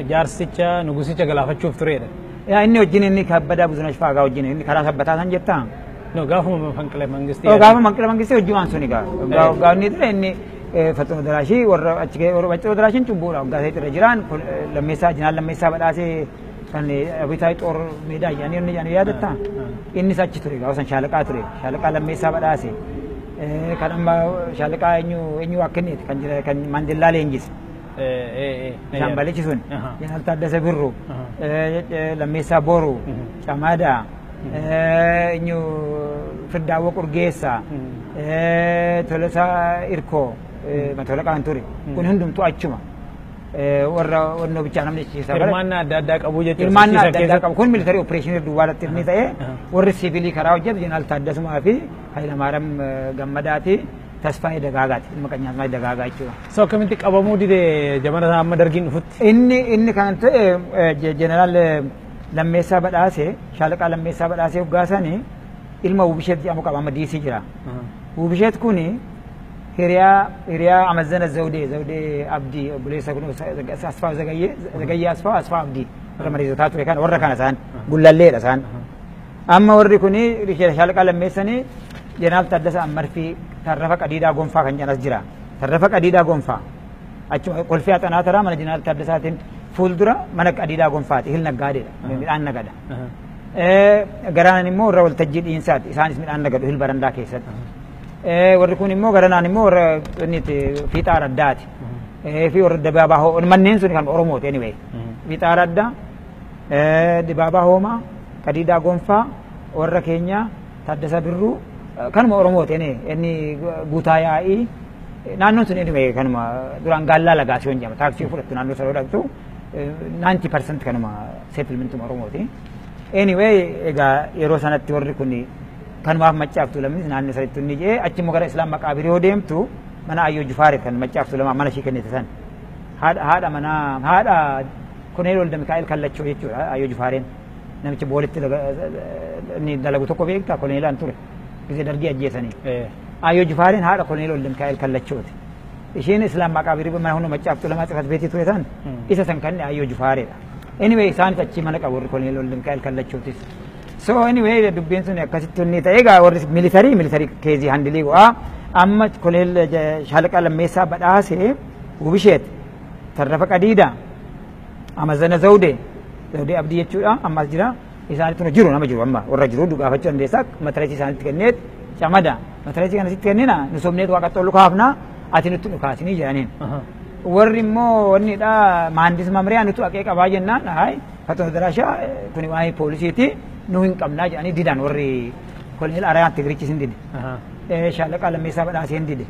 Speaker 2: jaarsicha nugusicha galaafachuuf turedha.
Speaker 1: Yaa, inni wajjin, inni Kabbadaa Buzunash fa'aa wajjin, inni karaa Sabbataa san jettaa?
Speaker 2: No, gaafuma Fanqila Mangistii.
Speaker 1: Oh, gaafa Manqila Mangistii hojii waan suni gaa. Gaa inni ture, inni Faxoo Daraashii warra achi warra Faxoo Daraashiin cubbuudha waggaa ta'e irra jiran Lammeessaa, Jinaan Lammeessaa Badhaasee kan Abitaa Xoor Meedaa jedhanii inni jedhanii yaadatta. Innis achi ture, gaafa san shaalaqaa ture, shaalaqaa Lammeessaa Badhaasee. Kan amma shaalaqaa eenyu eenyu akkanneeti kan jira, kan Maandellaa leenjise. Shaambalichi sun. Jeneraal Taaddasa Birru, Lammeessaa Boru, Camadaa, eenyu, Firdaawwa Qurgeessaa, Tolasaa Irkoo, Matolaqaan ture. Kun hundumtuu achuma. Warra wannoo bichaa namni achiisaa bara.
Speaker 2: Hirmaannaa adda addaa qabu jechuudha.
Speaker 1: Hirmaannaa adda addaa qabu. Kun military operation duwwaa irratti inni ta'e, warri siviilii karaa hojjetu Jeneraal Taaddasumaa fi Hayilamaaram Gammadaati. Tasfaayee Dagaagaati. Ilma Qanyaasmaa Dagaagaa jechuudha.
Speaker 2: So akkamitti qabamuu dide jamana amma Dargiin dhufutti?
Speaker 1: Inni kan ta'e Jeneraal Lammeessaa Badhaasee, Shaalaqaa Lammeessaa Badhaasee hoggaasanii ilma Wubisheet jedhamu qaba, amma diisii jira. Wubisheet kuni hiriyaa Amazzana Zawdee, Zawdee Abdii, obboleessa kun Asfaa Zagayyee, Zagayyee Asfaa, Asfaa Abdii warra mariisotaa ture kana, warra kana isaan gullalleedha isaan. Amma warri kuni Shaalaqaa Lammeessanii Jeneraal Taddasa Ammarfii Tarrafa Qadiidaa Gonfaa kan jedhan as jira. Tarrafa Qadiidaa Gonfaa. Achuma Kolfee Axanaa taraa mana Jeneraal Taddasaatiin fuuldura mana Qadiidaa Gonfaati. Hil naggaadeedha. Midhaan nagada. Garanaan immoo warra Waltajjii Dhiinsaati. Isaanis midhaan nagadu hil barandaa keessatti. Warri kun immoo garanaan immoo warra inni Fiixaa Raddaati. Fi warra Dibaabaa Hoo, manneen sun kan Oromooti anyway. Fiixaa Raddaa, Dibaabaa Hoomaa, Qadiidaa Gonfaa, warra keenya Taddasa Birruu, kanuma Oromooti inni Guutaa Yaa'ii, naannoon sun anyway kanuma duraan Gaallaa Lagaasiyoon jedhama. Taaksii fudhattu naannoo sana dhaqxu 90% kanuma settlementuma Oromooti. Anyway, egaa yeroo sanatti warri kun kanumaaf Maccaaf Tuulamnis naannoo sanitti inni jee achi immoo gara Islaam Maqaabirii yoo deemtu mana Ayyoo Jufaareef kan Maccaaf Tuulamaa mana ishii kennite san. Haadha manaa haadha Koneel Walda Mikaa'el Kallachoo jechuudha Ayyoo Jufaareen. Namicha boolitti inni dalagu tokko beektaa, koneelaan ture. Gisee Dargii ajjeesanii. Ayyoo Jufaareen haadha Koneel Walda Mikaa'el Kallachooti. Isheen Islaam Maqaabirii mana hunda Maccaaf Tuulamaa tsifat beetii ture san isa san kan Ayyoo Jufaareedha. Anyway, isaanis achi mana qabu warri Koneel Walda Mikaa'el Kallachootis. So anyway, dubbiin sun akkasitti inni ta'e, egaa warri military case handle go'aa amma Koneel Shaalaqaa Lammeessaa Badhaasee, Wubisheet Tarrafa Qadiidaa, Amazana Zawdee, Zawdee Abdii jechuudha, ammas jira. Isaanitti jiru, nama jiru, amma warra jiru gaafachuu dandeessaa. Matareesii isaanitti kenneet, "Camada, matareesii kana sitti kennina, nu sobneet Waaqatti ol kaafna, ati nutti dhukaasinii," jedhaniin. Warri immoo wannidha, mahandis mamriyaa nutu aqee qabaa jennaan, "Hayi, Fatoo Daraashaa, kuni waa'ee poolisiiti, nu hin qabnaa," jedhanii didan. Warri Koloneel Arayaan Tigirichis hin dide. Shaalaqaa Lammeessaa Badhaasee hin dide.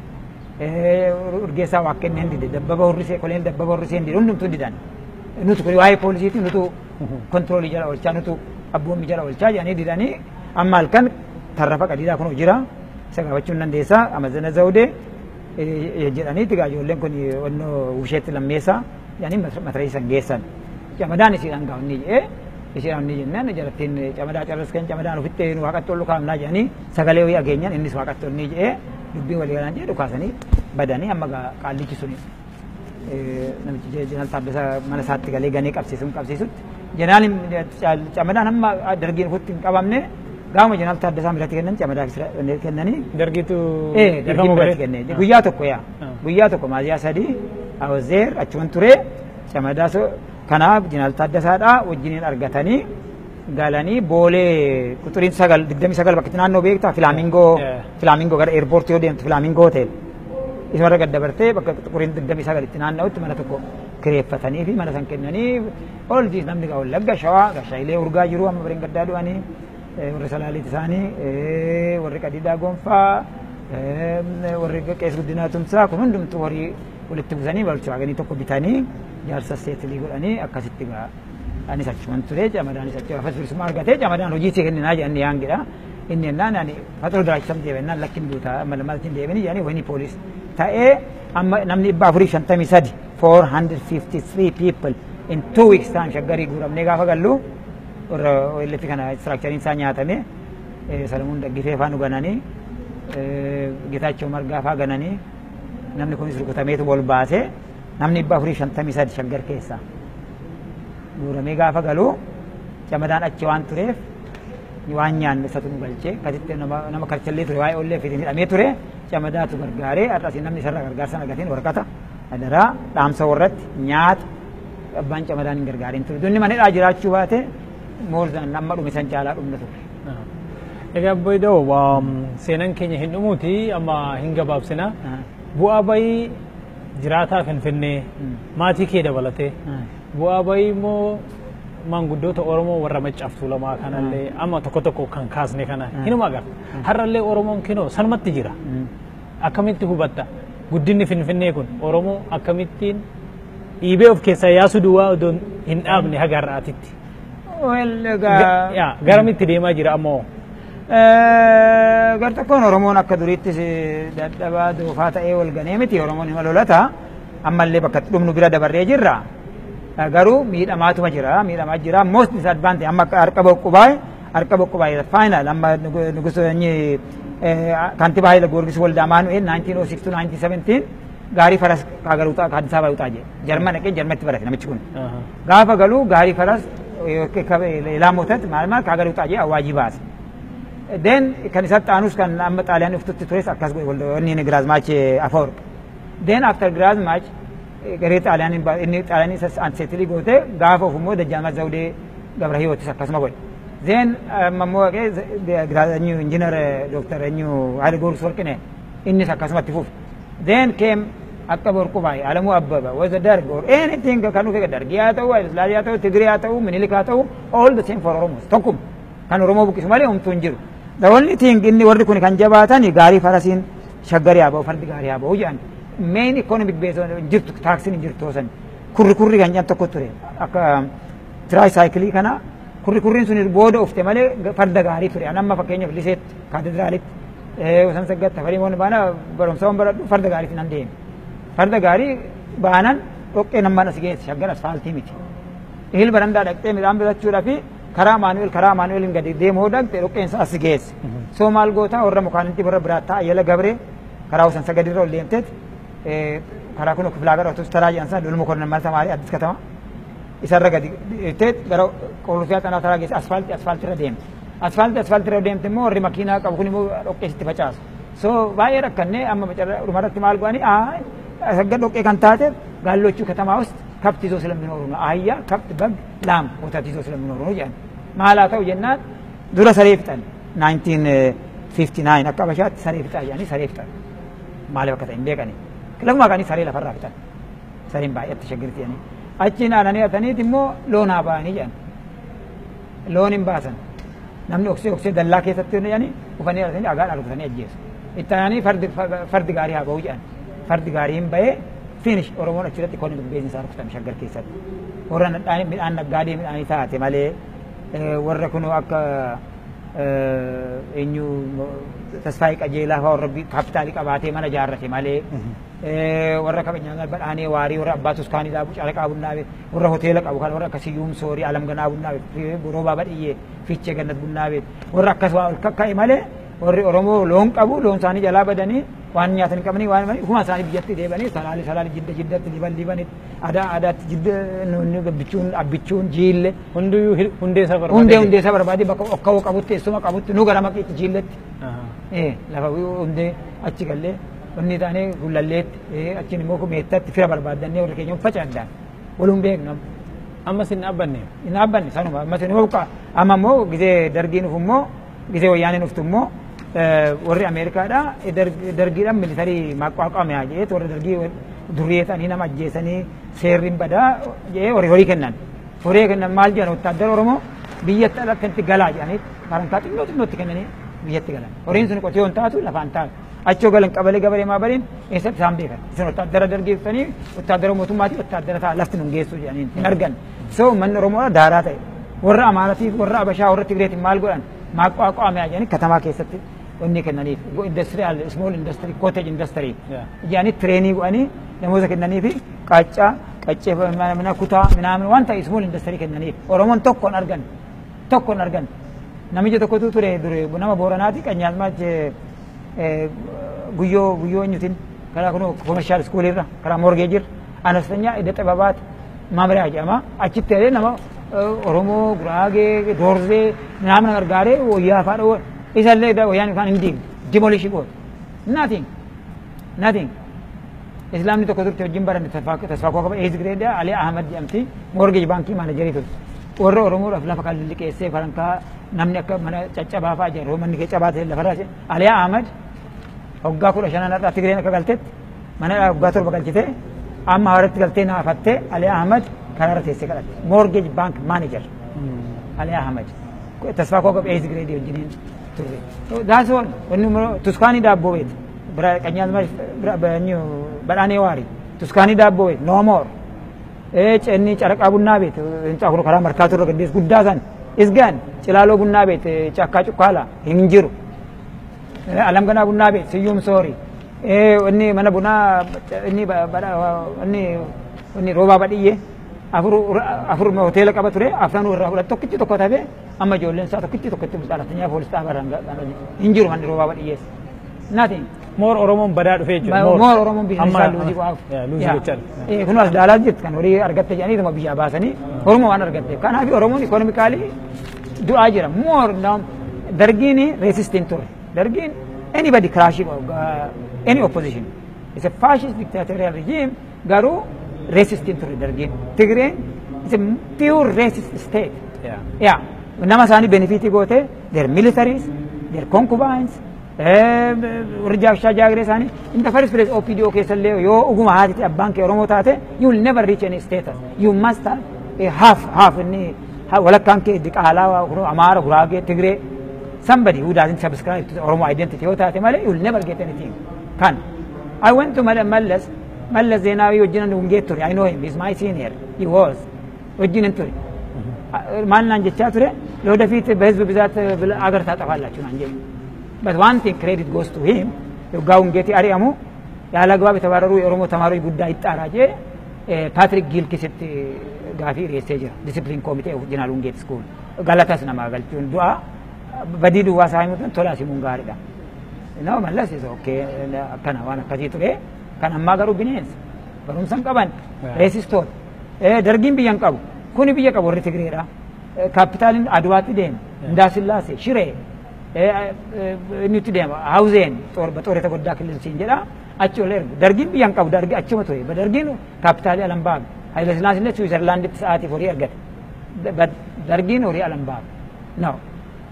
Speaker 1: Urgeessaa Waaqkennee hin dide. Dabbaba Hurrisee, Koloneel Dabbaba Hurrisee hin dide. Hundumtuu didan. "Nutu kuni waa'ee poolisiiti, nutu control jala oolchaa, nutu abboommii jala oolchaa," jedhanii didanii. Amma halkan Tarrafa Qadiidaa kun jira. Isa gaafachuu hin dandeessaa. Amazana Zawdee jedhanii egaa ijoolleen kun wannoo Wusheetti Lammeessaa jedhanii matareessan geessan. Camadaan isiidhaan gaafni jedhee, isiidhaan ni jennaan, jalattiin camadaa carraskan, camadaan ofitti nu Waaqatti ol kaafnaa jedhanii sagalee wayii ageenyaan, innis Waaqatti ol ni jedhee, dubbii walii galaan jedhee dhukaasanii badanii. Amma qaallichi suni namichi Jeneraal Taaddasaa mana isaatti galee ganee qabsiisuun qabsiisutti Jeneraal Camadaan hamma Dargiin ofitti hin qabamne. Gaama Jeneraal Taaddasaa biratti kennan, Camadaa kennanii.
Speaker 2: Dargiitu
Speaker 1: Dargiin biratti kenne guyyaa tokko, yaa, guyyaa tokko Maaziyaa 3 Awazeer achuman ture. Camadaa kanaaf Jeneraal Taaddasaadhaa wajjiniin argatanii galanii Boolee quxuriin 9 29 bakka naannoo beektaa, Filaamingoo, Filaamingoo gara airport yoo deemtu Filaamingoo hotel isumarra gad dabartee bakka quxuriin 29 itti naanna'utti mana tokko kireeffatanii fi mana san kennanii. Oldiis namni gaa Wallagga, Shawaa gashaayilee urgaa jiru amma bireen gaddaa du'anii, warri Salaaliit isaanii, warri Qadiidaa Gonfaa, warri Qees Guddinaa Tumsaa kun hundumtuu horii walitti buusanii Volkswagenii tokko bitanii jaarsa settle godhanii akkasitti gaa anis achuman ture. Camadaanis achi gaafas bilisummaa argatee, Camadaan hojii sii kenninaa jedhanii yaangidha. Inni jennaan ani faxoo diraachisam deebennaan, "Lakkin duuta, amma lammaatti deebini," jedhanii wayini poolis ta'ee. Amma namni 453, 453 people in 2 weeks time Shaggarii guuramnee gaafa gallu warra OLF kana structurein isaa nyaatame. Salamuun Daggifee faa nu gananii Getaachoo Margaa fa'aa gananii namni kunis rukutameetu ol baasee namni 453 Shaggar keessaa guuramee gaafa galuu Camadaan achi waan tureef waan nyaanne isatu nu galchee akkasitti nama karchallee ture waa'ee ollee fitiin hidhamee ture Camadaatu gargaaree har'as namni isarraa gargaarsa argateen waraqata adaraa dhaamsa warratti nyaata abbaan Camadaan hin gargaariin ture. Dunni mana hidhaa jiraachuu baate moorzaan amma dhume san caalaa dhumna ture.
Speaker 2: Egaa Boydoo, seenaan keenya hin dhumuuti, amma hin gabaabsina. Bu'aa bayii jiraataa Finfinnee maatii kee dabalatee, bu'aa bayii immoo maanguddoota Oromoo warra Maccaaf Tuulamaa kanallee amma tokko tokko kan kaasne kana hinuma agarra. Har'allee Oromoon kinoo sanumatti jira. Akkamitti hubatta? Guddinni Finfinnee kun Oromoo akkamittiin dhiibee of keessaa yaasuu duwwaa odoo hin dhaabne haga har'aatitti? Garamitti deemaa jira ammoo?
Speaker 1: Gar tokkoon Oromoon akka duriittis dadhabaa doofaa ta'ee wal ganee miti. Oromoon hima lolata, ammallee bakka itti dhumnu bira dabarree jirra. Garuu miidhamaatuma jira, miidhamaa jira. Most disadvantage amma harka boqqubaa, harka boqqubaa final amma nugus kantiibaa Haayila Goorgis Walda Amaanu'eel 1906 to 1917 gaarii faras kaagaruu ከአዲስ አበባ ይውጣ jedhe. Jarman dhaqee Jarmatti barate namichi kun. Gaafa galuu gaarii faras ላም ወተት maal maal ከሀገር ይውጣ jedhe awaajii baase. Then kan isatti aanus kan amma Xaaliyaan dhuftutti tures akkas godhe inni Giraazmaach Afawarq. Then after Giraazmaach garee Xaaliyaan inni Xaaliyaan isa unsettle goote gaafa of immoo Dajjaazmaach Zawudee Gabra Hiwootis akkasuma godhe. Then amma immoo injiinar Dooktar Haayile Goorgis Warqinee innis akkasumatti fufe. Then came akka Borqubaay Alamuu Abbaba was the Darg or anything kan dhufe Dargii haa ta'u, Haayile Sillaasee haa ta'u, Tigree haa ta'u, Minilik haa ta'u, all the same for Oromos tokkuma kan Oromoo buqqisu malee homtuu hin jiru. The only thing inni warri kun kan jabaatan gaarii farasiin Shaggarii haa ba'u, fardi gaarii haa ba'u jedhan. Main economic base hin jirtu, taaksiin hin jirtu san. Kurri kurri kan jedhan tokko ture akka tricycle kana. Kurri kurriin sun booda ufte malee farda gaarii ture. An amma fakkeenyaaf liseetti, kaatedraalitti, Wasan Saggaatti, Tafarii Moon baana barumsa waan baradhu farda gaariitiin nan deeme. Farda gaarii baanan dhoqqee nammaan as geesse. Shaggar asfaaltii miti. Ihil barandaa dhaqxee midhaan bitachuudhaa fi karaa Amaanu'eel gadi deemoo dhaqxe dhoqqeen isaa as geesse. So maal gootaa? Warra mukaanitti warra biraattaa Ayyala Gabree karaa Wasan Sagadirra ol deemteet karaa kun kiflaa gara Otus taraa jedhan sana Lulmu Kornan mal tamaarii Addis Katama isarra gadi deemteet gara Qorrufiyaa xanaa taraa geesse asfaaltii asfaaltirra deemte. Asfaaltii asfaaltirra deemte immoo warri makiinaa qabu kun immoo dhoqqee sitti facaasu. So baay'ee rakkannee amma dhumarratti maal godhanii Shaggar dhoqqee kan taate ጋሎቹ ከተማ ውስጥ ከብት ይዞ ስለሚኖሩ ነው። አህያ፣ ከብት፣ በግ፣ ላም፣ ወተት ይዞ ስለሚኖሩ ነው jedhan። Maal haa ta'u jennaan dura saree fixan. 1959 akka Abashaatti saree fixaa jedhanii saree fixan. Maaliif akka ta'e hin beekani. Lafuma kaanii saree lafarraa fixan. Sareen baay'atti Shaggirti jedhanii. Achiin aananii hataniit immoo loon haa ba'anii jedhan. Loon hin baasan. Namni oksee oksee dallaa keessatti jedhanii ufanii hatanii dhagaadhaan rukutanii ajjeesu. Itti aananii fardi gaarii haa ba'u jedhan. Fardi gaarii hin ba'ee finish. Oromoon achirratti economic base isaa rukutame Shaggar keessatti. Warra midhaan naggaadee midhaanii taate malee warra kunoo akka eenyu Tasfaayii Qajeelaa fa'aa warra kaapitaalii qabaatee mana ijaarrate malee warra kabajaa Badhaanee Waarii, warra Abbaa Tuskaanii dhaabu, Calaqaa Bunnaa Beet, warra hoteela qabu kan warra akka Siyyuum Soorii, Alamganaa Bunnaa Beet, Roobaa Badhiyyee, Fiichee Gannat Bunnaa Beet, warra akkas waa ol kakka'e malee warri Oromoo loon qabu loon isaanii jalaa badanii waan nyaatan qabanii waan ufuma isaanii biyyatti deebanii Salaali Salaali, Jidda Jiddatti, Liban Libanitti, Adaa Adaatti, Jidda Abbichuun Abbichuun, Jiille.
Speaker 2: Hundiyyuu hundee isaa barbaade.
Speaker 1: Hundee hundee isaa barbaade bakka okkawoo qabutti, eessuma qabutti nu gara Maqiitti, Jiilletti lafa hundee achi gallee onni taanee Gullalleetti, achiin immoo Meettatti fira barbaaddannee warri keenya faca'an waluun beeknu.
Speaker 2: Ammas hin dhaabbanne.
Speaker 1: Hin dhaabbanne sanuma ammas hin hooqa. Amma immoo gizee Dargiin dhufu immoo gizee Wayyaaneen dhuftu immoo warri Ameerikaadha Dargiidhaan military ማቋቋሚያ jedhee warri Dargii duriyee ta'anii nama ajjeesanii seerri hin badaa jedhee warri horii kennan. Horii kennan maal jedhan? Wottaaddara Oromoo biyyatti alatti galaa jedhanii farankaa xinnoo xinnootti kennanii biyyatti galan. Horiin sun qotiyoo hin taatu, lafaan taatu. Achoo galan qabalee gabaree maa bariin eessatti isaan beekan. Isin wottaaddara Dargii dhuftanii wottaaddara mootummaatii wottaaddara ta'a lafti nun geessu jedhaniin hin argan. So uummanni Oromoo daaraa ta'e. Warra Amaaratiif, warra Abashaa, warra Tigreetiin maal godhan? ማቋቋሚያ jedhanii katamaa keessatti wanni kennaniif industrial small industry, cottage industry jedhanii trainii godhanii namoota kennaniif qaaccaa qaccee mana kutaa minaamin waan ta'e small industry kennaniif. Oromoon tokko hin argan, tokko hin argan. Namicha tokkotu ture dure nama Booranaati, Qanyaazmaach Guyyoo guyyoo eenyutiin karaa kun commercial school irra karaa mortgage irra አነስተኛ እደ ጥበባት መምሪያ jedhama. Achitti illee nama Oromoo, Guraagee, Doorzee namni gargaaree wayyaa fa'aa dhawwa isallee wayyaan isaan hin diigne demolish goote. Nothing. Nothing. Islaamni tokko turte wajjin baranne tasfaa koo qaba eighth grade Ali Ahmad jedhamti mortgage baankii manager turte. Warra Oromoodhaaf lafa kan liqeessee farankaa namni akka mana caccabaa fa'aa jedhu manni kee cabaa ta'e lafarraa Ali Ahmad waggaa 15 irraa Tigreen akka galtetti mana waggaa 7 galchite amma haratti galtee naafattee Ali Ahmad karaarra teessee kadhatte. Mortgage bank manager Ali Ahmad tasfaa koo qaba eighth grade wajjiniin turre. That's all. Wanni tuskaanii daabboo beet bira qanyaazmash badhaanee waari tuskaanii daabboo beet no more. Inni caraqaa bunnaa beet ህንፃ kun karaa markaatu irra gaddees guddaa san isgaan cilaaloo bunnaa beet cakkaa cukkaala hin jiru. Alam ganaa bunnaa beet siyyuum soori. Inni mana bunaa inni inni inni roobaa badhiyyee afur afur hoteela qaba ture afranuu irraa fudhate tokkichi tokko tafe amma ijoolleen isaa tokkichi tokkotti bulchaa poolis xaabaarraan hin jiru manni roobaa badhiyyees. Nothing.
Speaker 2: More Oromoon badaa dhufee jechuudha.
Speaker 1: More Oromoon biyya isaa lose go'aaf.
Speaker 2: Lose gochaa.
Speaker 1: Kun as daalaa jirti kan horii argatte jedhanii biyyaa baasanii Oromoo waan argatteef. Kanaaf Oromoon economically du'aa jira. More dargiin racist hin turre. Dargiin anybody crash any opposition. It's a fascist dictatorial regime garuu racist hin turre dargiin. Tigreen is a pure racist state. Yeah. Nama isaanii benefit goote their militaries, their concubines, warri jaabshaa jaagiree isaanii in the first place OPDO keessallee yoo dhuguma haati abbaan kee Oromoo taate you will never reach any status. You must have a half half inni walakkaan kee diqaalaa Amaara, Guraagee, Tigree somebody who doesn't subscribe to the Oromo identity yoo taate malee you will never get anything. Kan I went to Mallas Mallas Zeenaawii wajjin Wungeet ture. I know him, he's my senior. He was wajjin ture. Maal naan jechaa ture ለወደፊት በህዝብ ብዛት አገር ታጠፋላችሁ naan jedhu. But one thing credit goes to him. Yoggaa Wungeetii ari'amu ያለ አግባብ የተባረሩ የኦሮሞ ተማሪዎች ጉዳይ ይጣራ jee Patrick Gilkisitti gaafii dhiyeessee jira. Discipline committee of Jeneraal Wungeet School. Galatas namaa galchuun du'a badii duwwaa isaa himuun tolaa simuun gaariidha. No, Mallas is okay akkana waan akkasii ture. Kan ammaa garuu bineensa. Barumsa hin qaban. Racistoota. Dargiin biyya hin qabu. Kuni biyya qabu warri Tigreedha. Capitaliin Aduwaatti deema. Indaasillaasee, Shiree. Inni itti deema. Hawzeen በጦር የተጎዳ ክልል siin jedha. Achi ol ergu. Dargiin biyya hin qabu. Dargi achuma ture. Dargiin capitalii alan baabu. Haile Sillaasee illee Switzerlanditti sa'aatiif horii argate. Dargiin horii alan baabu. No.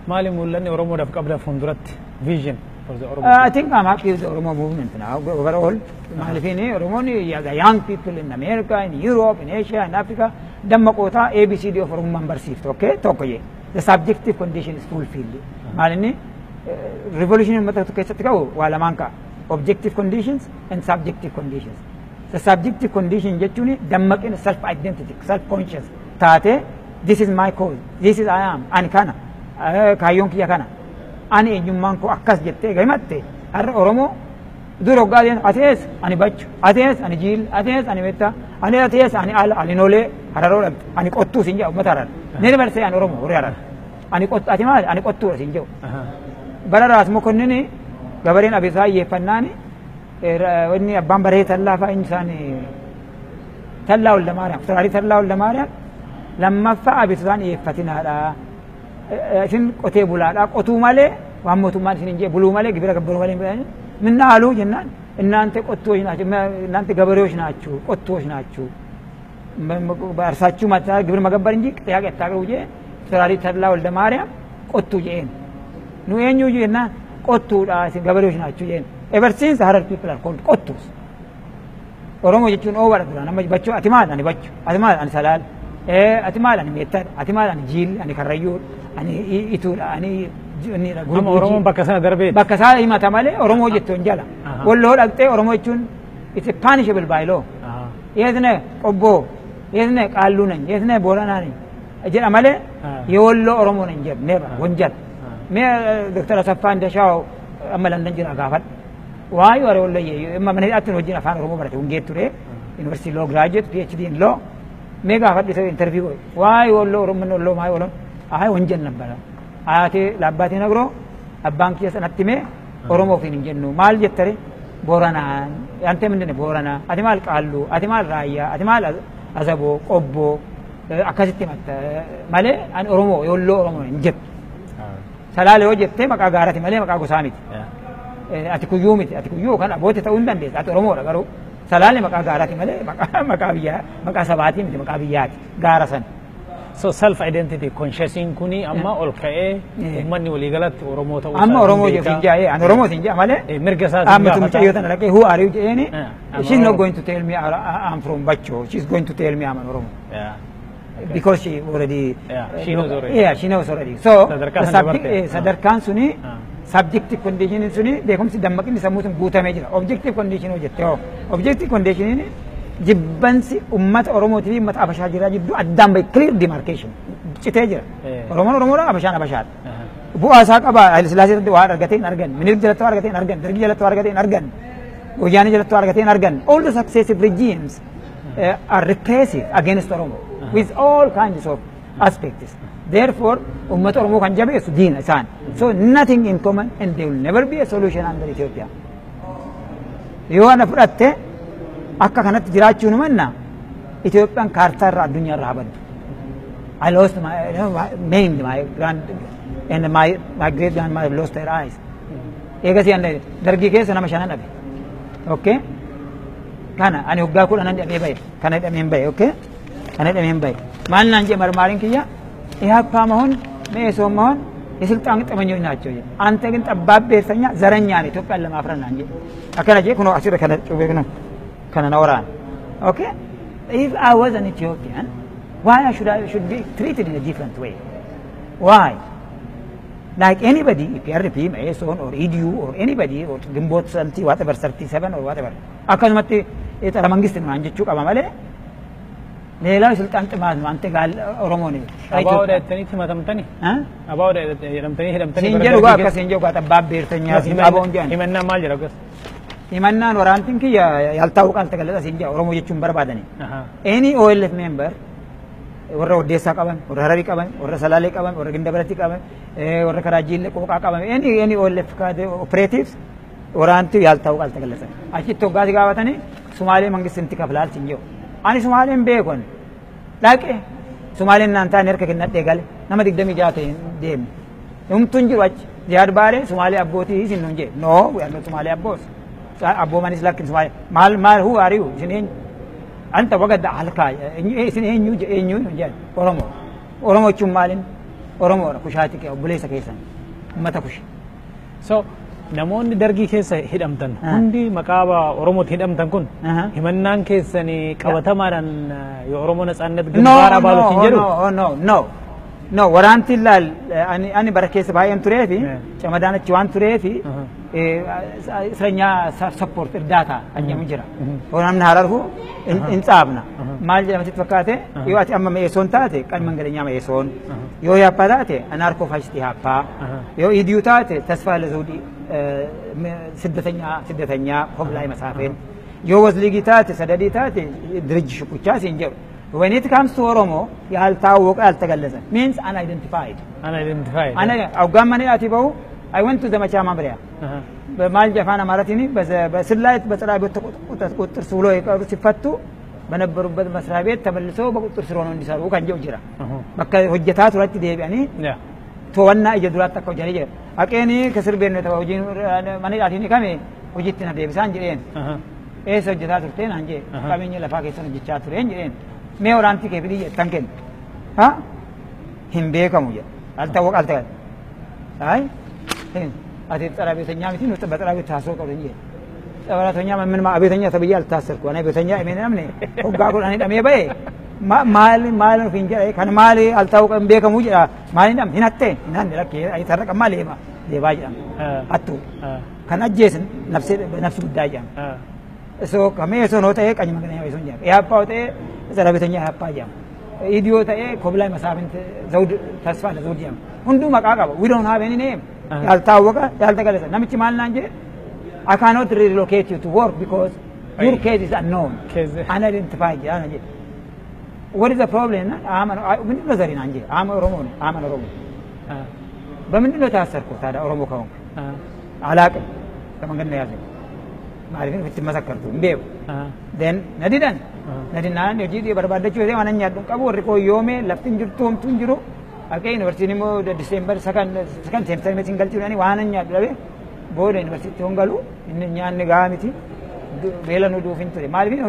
Speaker 2: Maali mul'anni Oromoodhaaf qabda fuulduratti? Vision for the Oromo.
Speaker 1: I think I'm happy with the Oromo movement now overall. Maaliifini Oromoon the young people in America, in Europe, in Asia, in Africa dammaqoota ABCD of Oromummaan barsiiftu. Okay? Tokko jee. The subjective condition is fulfilled. Maalinni revolution uummata tokko keessatti ka'u waa lamaan ka'a. Objective conditions and subjective conditions. The subjective condition jechuun dammaqina self identity, self conscious taate this is my cause, this is I am, ani kana, kaayyoon kiyya kana, ani eenyummaan koo akkas jettee himatte har'a Oromoo dur hoggaa deemtu ati eessa ani bachu, ati eessa ani jiil, ati eessa ani mettaa, ani ati eessa ani ala, ani nolee hararoo dhabde, ani qottuu siin jedha uummata harar. Ni barsee ani Oromoo horii harar. Ani qottu ati maali ani qottuudha siin jedhu. Bara raas mokonnin gabareen abisaa hiyyeeffannaani wanni abbaan baree tallaa fa'aa inni isaan tallaa Waldamaariyaam Firaarii tallaa Waldamaariyaam lammaffaa abisaan hiyyeeffatinaadha. Isin qotee bulaadha qotuu malee waan mootummaan isin hin jee buluu malee gibira gabbaruu malee hin minna haaluu jennaan እናንተ ቆቶዎች ናችሁ እናንተ ገበሬዎች ናችሁ ቆቶዎች ናችሁ በእርሳችሁ ማታ ግብር መገበር እንጂ ጥያቄ አታቅርቡ jee Firaarii Tallaa Waldamaariyaam qottuu jeen nu eenyu jennaan qottuudha isin ገበሬዎች ናችሁ jeen. Ever since Harar people are called qottuus. Oromoo jechuun oobaadha duraan amma bachuu ati maal ani bachu ati maal ani salaal ati maal ani meettaadha ati maal ani jiil ani karrayyuu ani ituudha ani
Speaker 2: Amma Oromoon bakka sana darbee.
Speaker 1: Bakka isaa himata malee Oromoo jettuun jala. Walloo dhaqxee Oromoo jechuun it's a punishable by law. የት ነህ ቆቦ የት ነህ ቃሉ ነኝ የት ነህ ቦረና ነኝ jedha malee የወሎ ኦሮሞ ነኝ jedhu never ወንጀል. Mee Dr. Asaffaa Indashaw amma London jira gaafadhu. Waa'ee warra Walloyyee amma mana hidhaatti wajjin afaan Oromoo barate Wungeet ture University Law graduate PhD in law mee gaafadhu isa interview godhe waa'ee Walloo Oromoo Walloo maayii Oromoo አይ ወንጀል ነበረ። አያቴ ለአባቴ ነግሮ አባን kiyya sanatti himee Oromoo ofiin hin jennu. Maal jettare? Booranaan. Ante mindine Booranaa. Ati maal Qaalluu? Ati maal Raayyaa? Ati maal Azaboo? Qobboo? Akkasitti himatta malee ani Oromoo yoolloo Oromoo hin jettu. Salaale yoo jettee maqaa gaarati malee maqaa gosaa miti. Ati kuyyuu miti. Ati kuyyuu kan aboote ta'uu hin dandeessa. Ati Oromoodha garuu. Salaale maqaa gaarati malee maqaa biyyaa, maqaa sabaatii miti, maqaa biyyaati. Gaara sana.
Speaker 2: So self identity consciousness kuni amma ol ka'ee uummanni waliigalatti Oromoo ta'uu
Speaker 1: Amma Oromoo hin jaa'ee ani Oromoo hin jaa malee.
Speaker 2: Mirga isaatiin
Speaker 1: Amma tu mucayyoo tana dhaqee, "Who are you?" jedheeni, she's not going to tell me I'm from Bacho. She's going to tell me I'm an Oromo. Because she already
Speaker 2: Yeah, she knows already.
Speaker 1: Yeah, she knows already. So sadarkaan suni subjective condition suni beekumsi dammaqinni sammuu sun guutamee jira. Objective condition hoo jette, hoo objective condition jibbansi ummata Oromootii fi ummata Abashaa jira jidduu addaan bahe, clear demarcation citee jira. Oromoon Oromoodha, Abashaan Abashaadha. Bu'aa isaa qaba. Haile Sillaasee irratti waa argatee hin argan. Minilik jalatti waa argatee hin argan. Dargii jalatti waa argatee hin argan. Wayyaanee jalatti waa argatee hin argan. All the successive regimes are repressive against Oromo with all kinds of aspects. Therefore, ummata Oromoo kan jabeessu diina isaan. So nothing in common and there will never be a solution under Ethiopia. Yoo ana fudhatte akka kanatti jiraachuu nu manna Itoophiyaan kaartaa irraa addunyaa irraa habaddu. I lost my, maimed my grand and my great grandmother lost her eyes. Eegasii ani dargii keessa nama shanan dhabe. Okay? Kana ani waggaa 10 hidhamee bahe. Kana hidhameen bahe. Okay? Kana hidhameen bahe. Maal naan jee marmaariin kiyya? ኢህአፓ መሆን መኢሶን መሆን የስልጣን ጥመኞች ናቸው። አንተ ግን ጠባብ ብሔርተኛ ዘረኛ ነህ፣ ኢትዮጵያን ለማፍረስ ና እንጂ akkana jee kunoo asirra kana cubee kunoo kana na waraana. Okay? If I was an Ethiopian, why I should be treated in a different way? Why? Like anybody, EPRP, MEISON or EDU or anybody or Gimbot 70, whatever, 37 or whatever. Akkasumatti xara mangisti naan jechuu qaba malee ሌላው የስልጣን ጥማት ነው። አንተ ጋር ኦሮሞ ነህ።
Speaker 2: Abaa'oodha jettanii himatamtani? Abaa'oodha jedhamtanii hidhamtanii?
Speaker 1: Siin jedhu akka siin jedhu ጠባብ ብሔርተኛ siin qaboon jedhan.
Speaker 2: Himannaan maal jedha akkas?
Speaker 1: Himannaan waraantiin kiyya ያልታወቀ አልተገለጸ siin jedha, Oromoo jechuun barbaadani. Any OLF member, warra Oddeessaa qaban, warra Hararii qaban, warra Salaalee qaban, warra Gindabaratti qaban, warra Karaajiillee Qooqaa qaban, any OLF operatives waraantii ያልታወቀ አልተገለጸ. Achitti hoggaasi gaafatanii Sumaalee መንግስት inti kaflaal siin jedhu. Ani Sumaaleen beekon dhaqe Sumaaleen naan taane harka kennadhee gale, nama 26 ta'e deemne. Humtuun jiru achi. Ziyaad Baaree Sumaalee abbootii isin nun jedhe. No, we are not Sumaalee abboos. Abboomanis lakkin Sumaalee. Maal maal, who are you? Isin eenyu? Anta wagada halkaa isin eenyu eenyu nun jedhan. Oromoo. Oromoo jechuun maalin? Oromoodha, kushaati kee obboleessa keessan. Uummata kushi.
Speaker 2: So namoonni dargii keessa hidhamtan hundi maqaa Oromootti hidhamtan kun himannaan keessanii qabatamaadhaan የኦሮሞ ነጻነት ግንባር አባሎች hin jedhu?
Speaker 1: No, no, no. No, waraanti ilaal ani bara keessa baay'een tureefi camadaan achi waan tureefi እስረኛ support እርዳታ kan jedhamu jira. Yoo namni hararfu hin tsaafna. Maal jedhama sitti fakkaate? Yoo ati amma Me'esoon taate ቀኝ መንገደኛ Me'esoon, yoo Yaappaa taate አናርኮ ፋሽስት ኢህአፓ, yoo ኢዲዩ taate ተስፋ ለዘውዲ ስደተኛ ስደተኛ ኮብላይ መሳፍን, yoo ወዝሊጊ taate ሰደዲ taate ድርጅ ሽኩቻ siin jedhu. When it comes to Oromo, ያልታወቀ ያልተገለጸ means unidentified.
Speaker 2: Unidentified.
Speaker 1: Ana hoggaan mana ati bahu, I went to ዘመቻ መምሪያ በማል afaan አማራቲኒ በስር ላይ በጸረ አብዮት ቁጥጥር ስር ውሎ የቀሩ ሲፈቱ በነበሩበት መስሪያ ቤት ተመልሰው በቁጥጥር ስር ሆነው እንዲሰሩ kan jedhu jira. Bakka hojjetaa turatti deebi'anii to'annaa ija duraatti akka hojjetanii jira. Haqeen ከእስር ቤት ነው hojiin mana hidhaatiin kame hojiitti na deebisaan jedheen. Eessa hojjetaa turtee naan jedhe, qabeenya lafaa keessan hojjechaa tureen jedheen. Mee waraantii kee fidii jettan kennu. Ha? Hin beekamu jedha. አልታወቀ አልተገለጸ. አይ ati ጸረ አብዮተኛ miti nuti በጸረ አብዮት ታስሮ ቀሩ እንጂ ጸረ ምን አብዮተኛ ተብዬ አልታሰርኩ። Ani አብዮተኛ እኔ namni hoggaa 10 hidhamee bahe maal maal ofiin jedha kan maal አልታወቀ hin beekamu jedha, maal hidham hin hatte hin hanne rakkee sarraqa maal deema deebaa jedhama hattu kan ajjeesin nafsi nafsi guddaa jedhama. So ከመኢሶን ta'e ቀኝ መንገደኛ መኢሶን jedhama. ኢህአፓ ta'e ጸረ አብዮተኛ ኢህአፓ jedhama. ኢዲዮ ta'e ኮብላይ መሳፍንት ዘውድ ተስፋ ለዘውድ jedhama. Hunduu maqaa qaba. We don't have any name. ያልታወቀ ያልተገለጸ namichi maal naan jedhe, "I cannot relocate you to work because your case is unknown." Unidentified jedha jedhe. What is the problem? ምንድን ነው ዘሬ naan jedhe. I'm ኦሮሞ ነው። I'm ኦሮሞ። በምንድን ነው የታሰርከው ታዲያ ኦሮሞ ከሆንክ? አላቅም ከመንገድ ነው ያዘኝ። Maaliif ofitti masakkartu hin beeku. Then na didan. Na dinnaan hojii barbaadachuu yoo waan nyaadhu qabu warri koo yoome lafti hin jirtu homtuu hin jiru. Akka yuunivarsiitiin immoo December second semester meetiin galchuudhaani waan nyaadhu dhabe booda yuunivarsiitii hon galu inni nyaanni gahaa miti. Beela nu duuf hin ture. Maaliif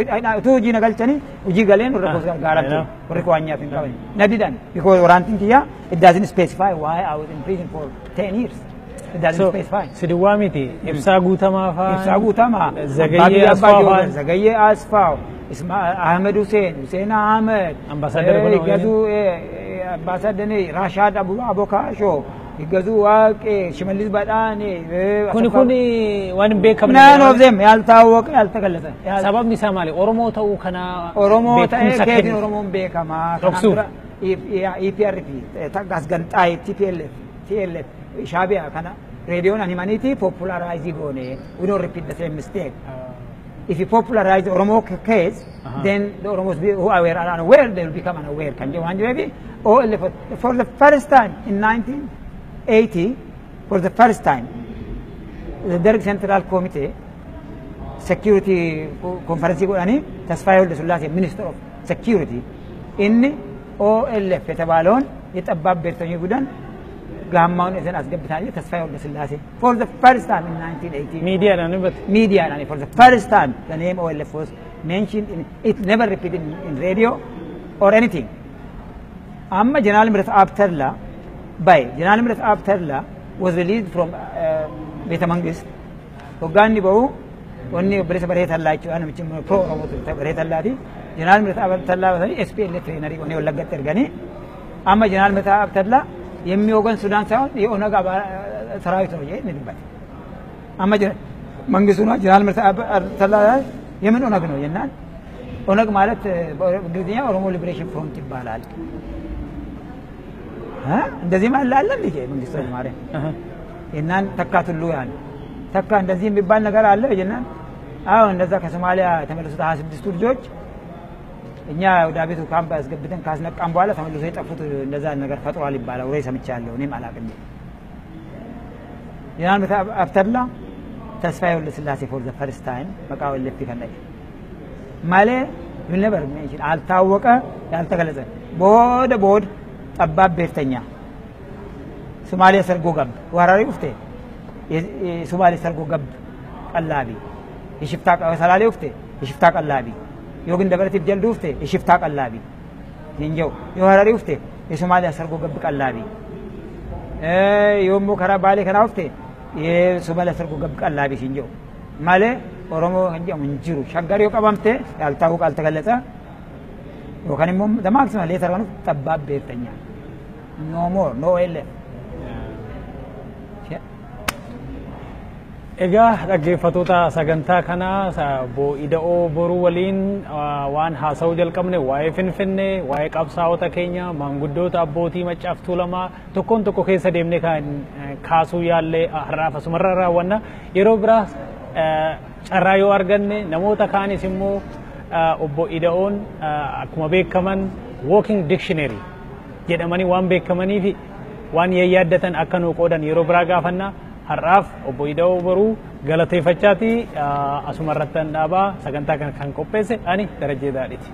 Speaker 1: utuu hojii na galchanii hojii galeen warra koo gargaaran ture. Warri koo waan nyaatu hin qaban. Na didan. Because waraantiin kiyyaa it doesn't specify why I was in prison for 10 years. It doesn't specify.
Speaker 2: Sidiwwaa miti. Ibsaa Guutamaa fa'aa.
Speaker 1: Ibsaa Guutamaa.
Speaker 2: Zagayyee Asfaaw fa'aa.
Speaker 1: Zagayyee Asfaaw. Ahmed Hussein, Hussein Ahmed.
Speaker 2: Ambaasaadar kun
Speaker 1: Gazuu Ambaasaadar Rashaad Abokaashoo. Gazuu Waaqee, Shimallis Badhaanee.
Speaker 2: Kuni kuni waan hin beekamne.
Speaker 1: None of them ያልታወቀ ያልተገለጸ።
Speaker 2: Sababni isaa maali? Oromoo ta'uu kana
Speaker 1: Oromoo ta'ee
Speaker 2: beekumsa
Speaker 1: keetiin
Speaker 2: kennu.
Speaker 1: Oromoon beekamaa.
Speaker 2: Dhoksuuf.
Speaker 1: EPRP, Gasganxaayee, TPLF, TLF, Shaabiyaa kana reediyoon ani himaniiti popularize goone. We don't repeat the same mistake. If you popularize the Oromo case, then the Oromos who are unaware, they will become unaware. Kan jedhu waan jireef OLF for the first time in 1980, for the first time, the Derg Central Committee Security Conference godhanii Tasfaayee Woldesullaasee Minister of Security inni OLF የተባለውን የጠባብ ብሔርተኞች ቡድን ጋማውን ይዘን አስገብተናል። ተስፋዬ ወልደስላሴ for the first time in 1980
Speaker 2: Miidiyaadhaan dubbate.
Speaker 1: Media and for the first time the name OLF was mentioned in it, never repeated in radio or anything. Amma General Mihret Tedla by General Mihret Tedla was released from Beta Mangist. Hoggaanni bahu wanni obboleessa Barhee Tallaa jechuudha namichi pro Oromoo ture Barhee Tallaati. Jeneraal Mihret Tallaa basanii SPLF trainer wanni Wallaggatti erganii amma Jeneraal Mihret Tallaa የሚወገን ሱዳን ሳይሆን የኦነግ ሰራዊት ነው ይሄ dubbate. Amma መንግስቱ ነው ጀነራል ምህረት ተድላ የምን ኦነግ ነው የናን ኦነግ ማለት በእንግሊዝኛ ኦሮሞ Liberation Front ይባላል። እንደዚህ ማለት አለ እንዴ መንግስቱ ኃይለማርያም የናን ተካትሉ ያን ተካ እንደዚህ የሚባል ነገር አለ የናን አዎ እንደዛ ከሶማሊያ የተመለሱት 26ቱ ልጆች እኛ ወደ አቤቱ ካምፕ አስገብተን ካስነቃን በኋላ ተመልሶ የጠፉት እንደዛ ነገር ፈጥሯል ይባላል። ወሬ ሰምቻለሁ እኔም አላውቅም። ጀነራል ምህረት ተድላ ተስፋዬ ወልደስላሴ for the first time maqaa OLF kan dhahe malee you never mention አልታወቀ ያልተገለጸ booda booda ጠባብ ብሔርተኛ ሶማሌ ሰርጎ ገብ ወራሪ ውፍቴ የሶማሌ ሰርጎ ገብ ቀላቢ የሽፍታ ሰላሌ ውፍቴ የሽፍታ ቀላቢ ዮግን ደበረቲፍ ጀልዱ ውፍቴ የሽፍታ ቀላቢ ይንጀው የወራሪ ውፍቴ የሶማሊያ ሰርጎ ገብ ቀላቢ ዮሞ ከራ ባሌ ከና ውፍቴ የሶማሊያ ሰርጎ ገብ ቀላቢ ሲንጀው ማለ ኦሮሞ እንጀው እንጅሩ ሸገር ቀባምቴ ያልታወቀ አልተገለጸ yookaan immoo the maximum later kan ጠባብ ብሔርተኛ no more no OLF.
Speaker 2: Egaa dhaggeeffattoota sagantaa kanaa obbo Ida'oo Boruu waliin waan haasa'uu jalqabne waa'ee Finfinnee, waa'ee qabsaa'ota keenya, maanguddoota abbootii Maccaaf Tuulamaa tokkoon tokko keessa deemnee kan kaasuu yaallee har'aaf asumarra raawwanna. Yeroo biraa carraa yoo arganne namoota kaanis immoo obbo Ida'oon akkuma beekaman walking dictionary jedhamanii waan beekamaniif waan yayyaaddatan akka nuu qoodan yeroo biraa gaafanna. Har'aaf obbo Ida'oo Boruu galateeffachaati asumarrattan dhaabaa sagantaa kana kan qopheesse ani Darajjee Daadhiiti.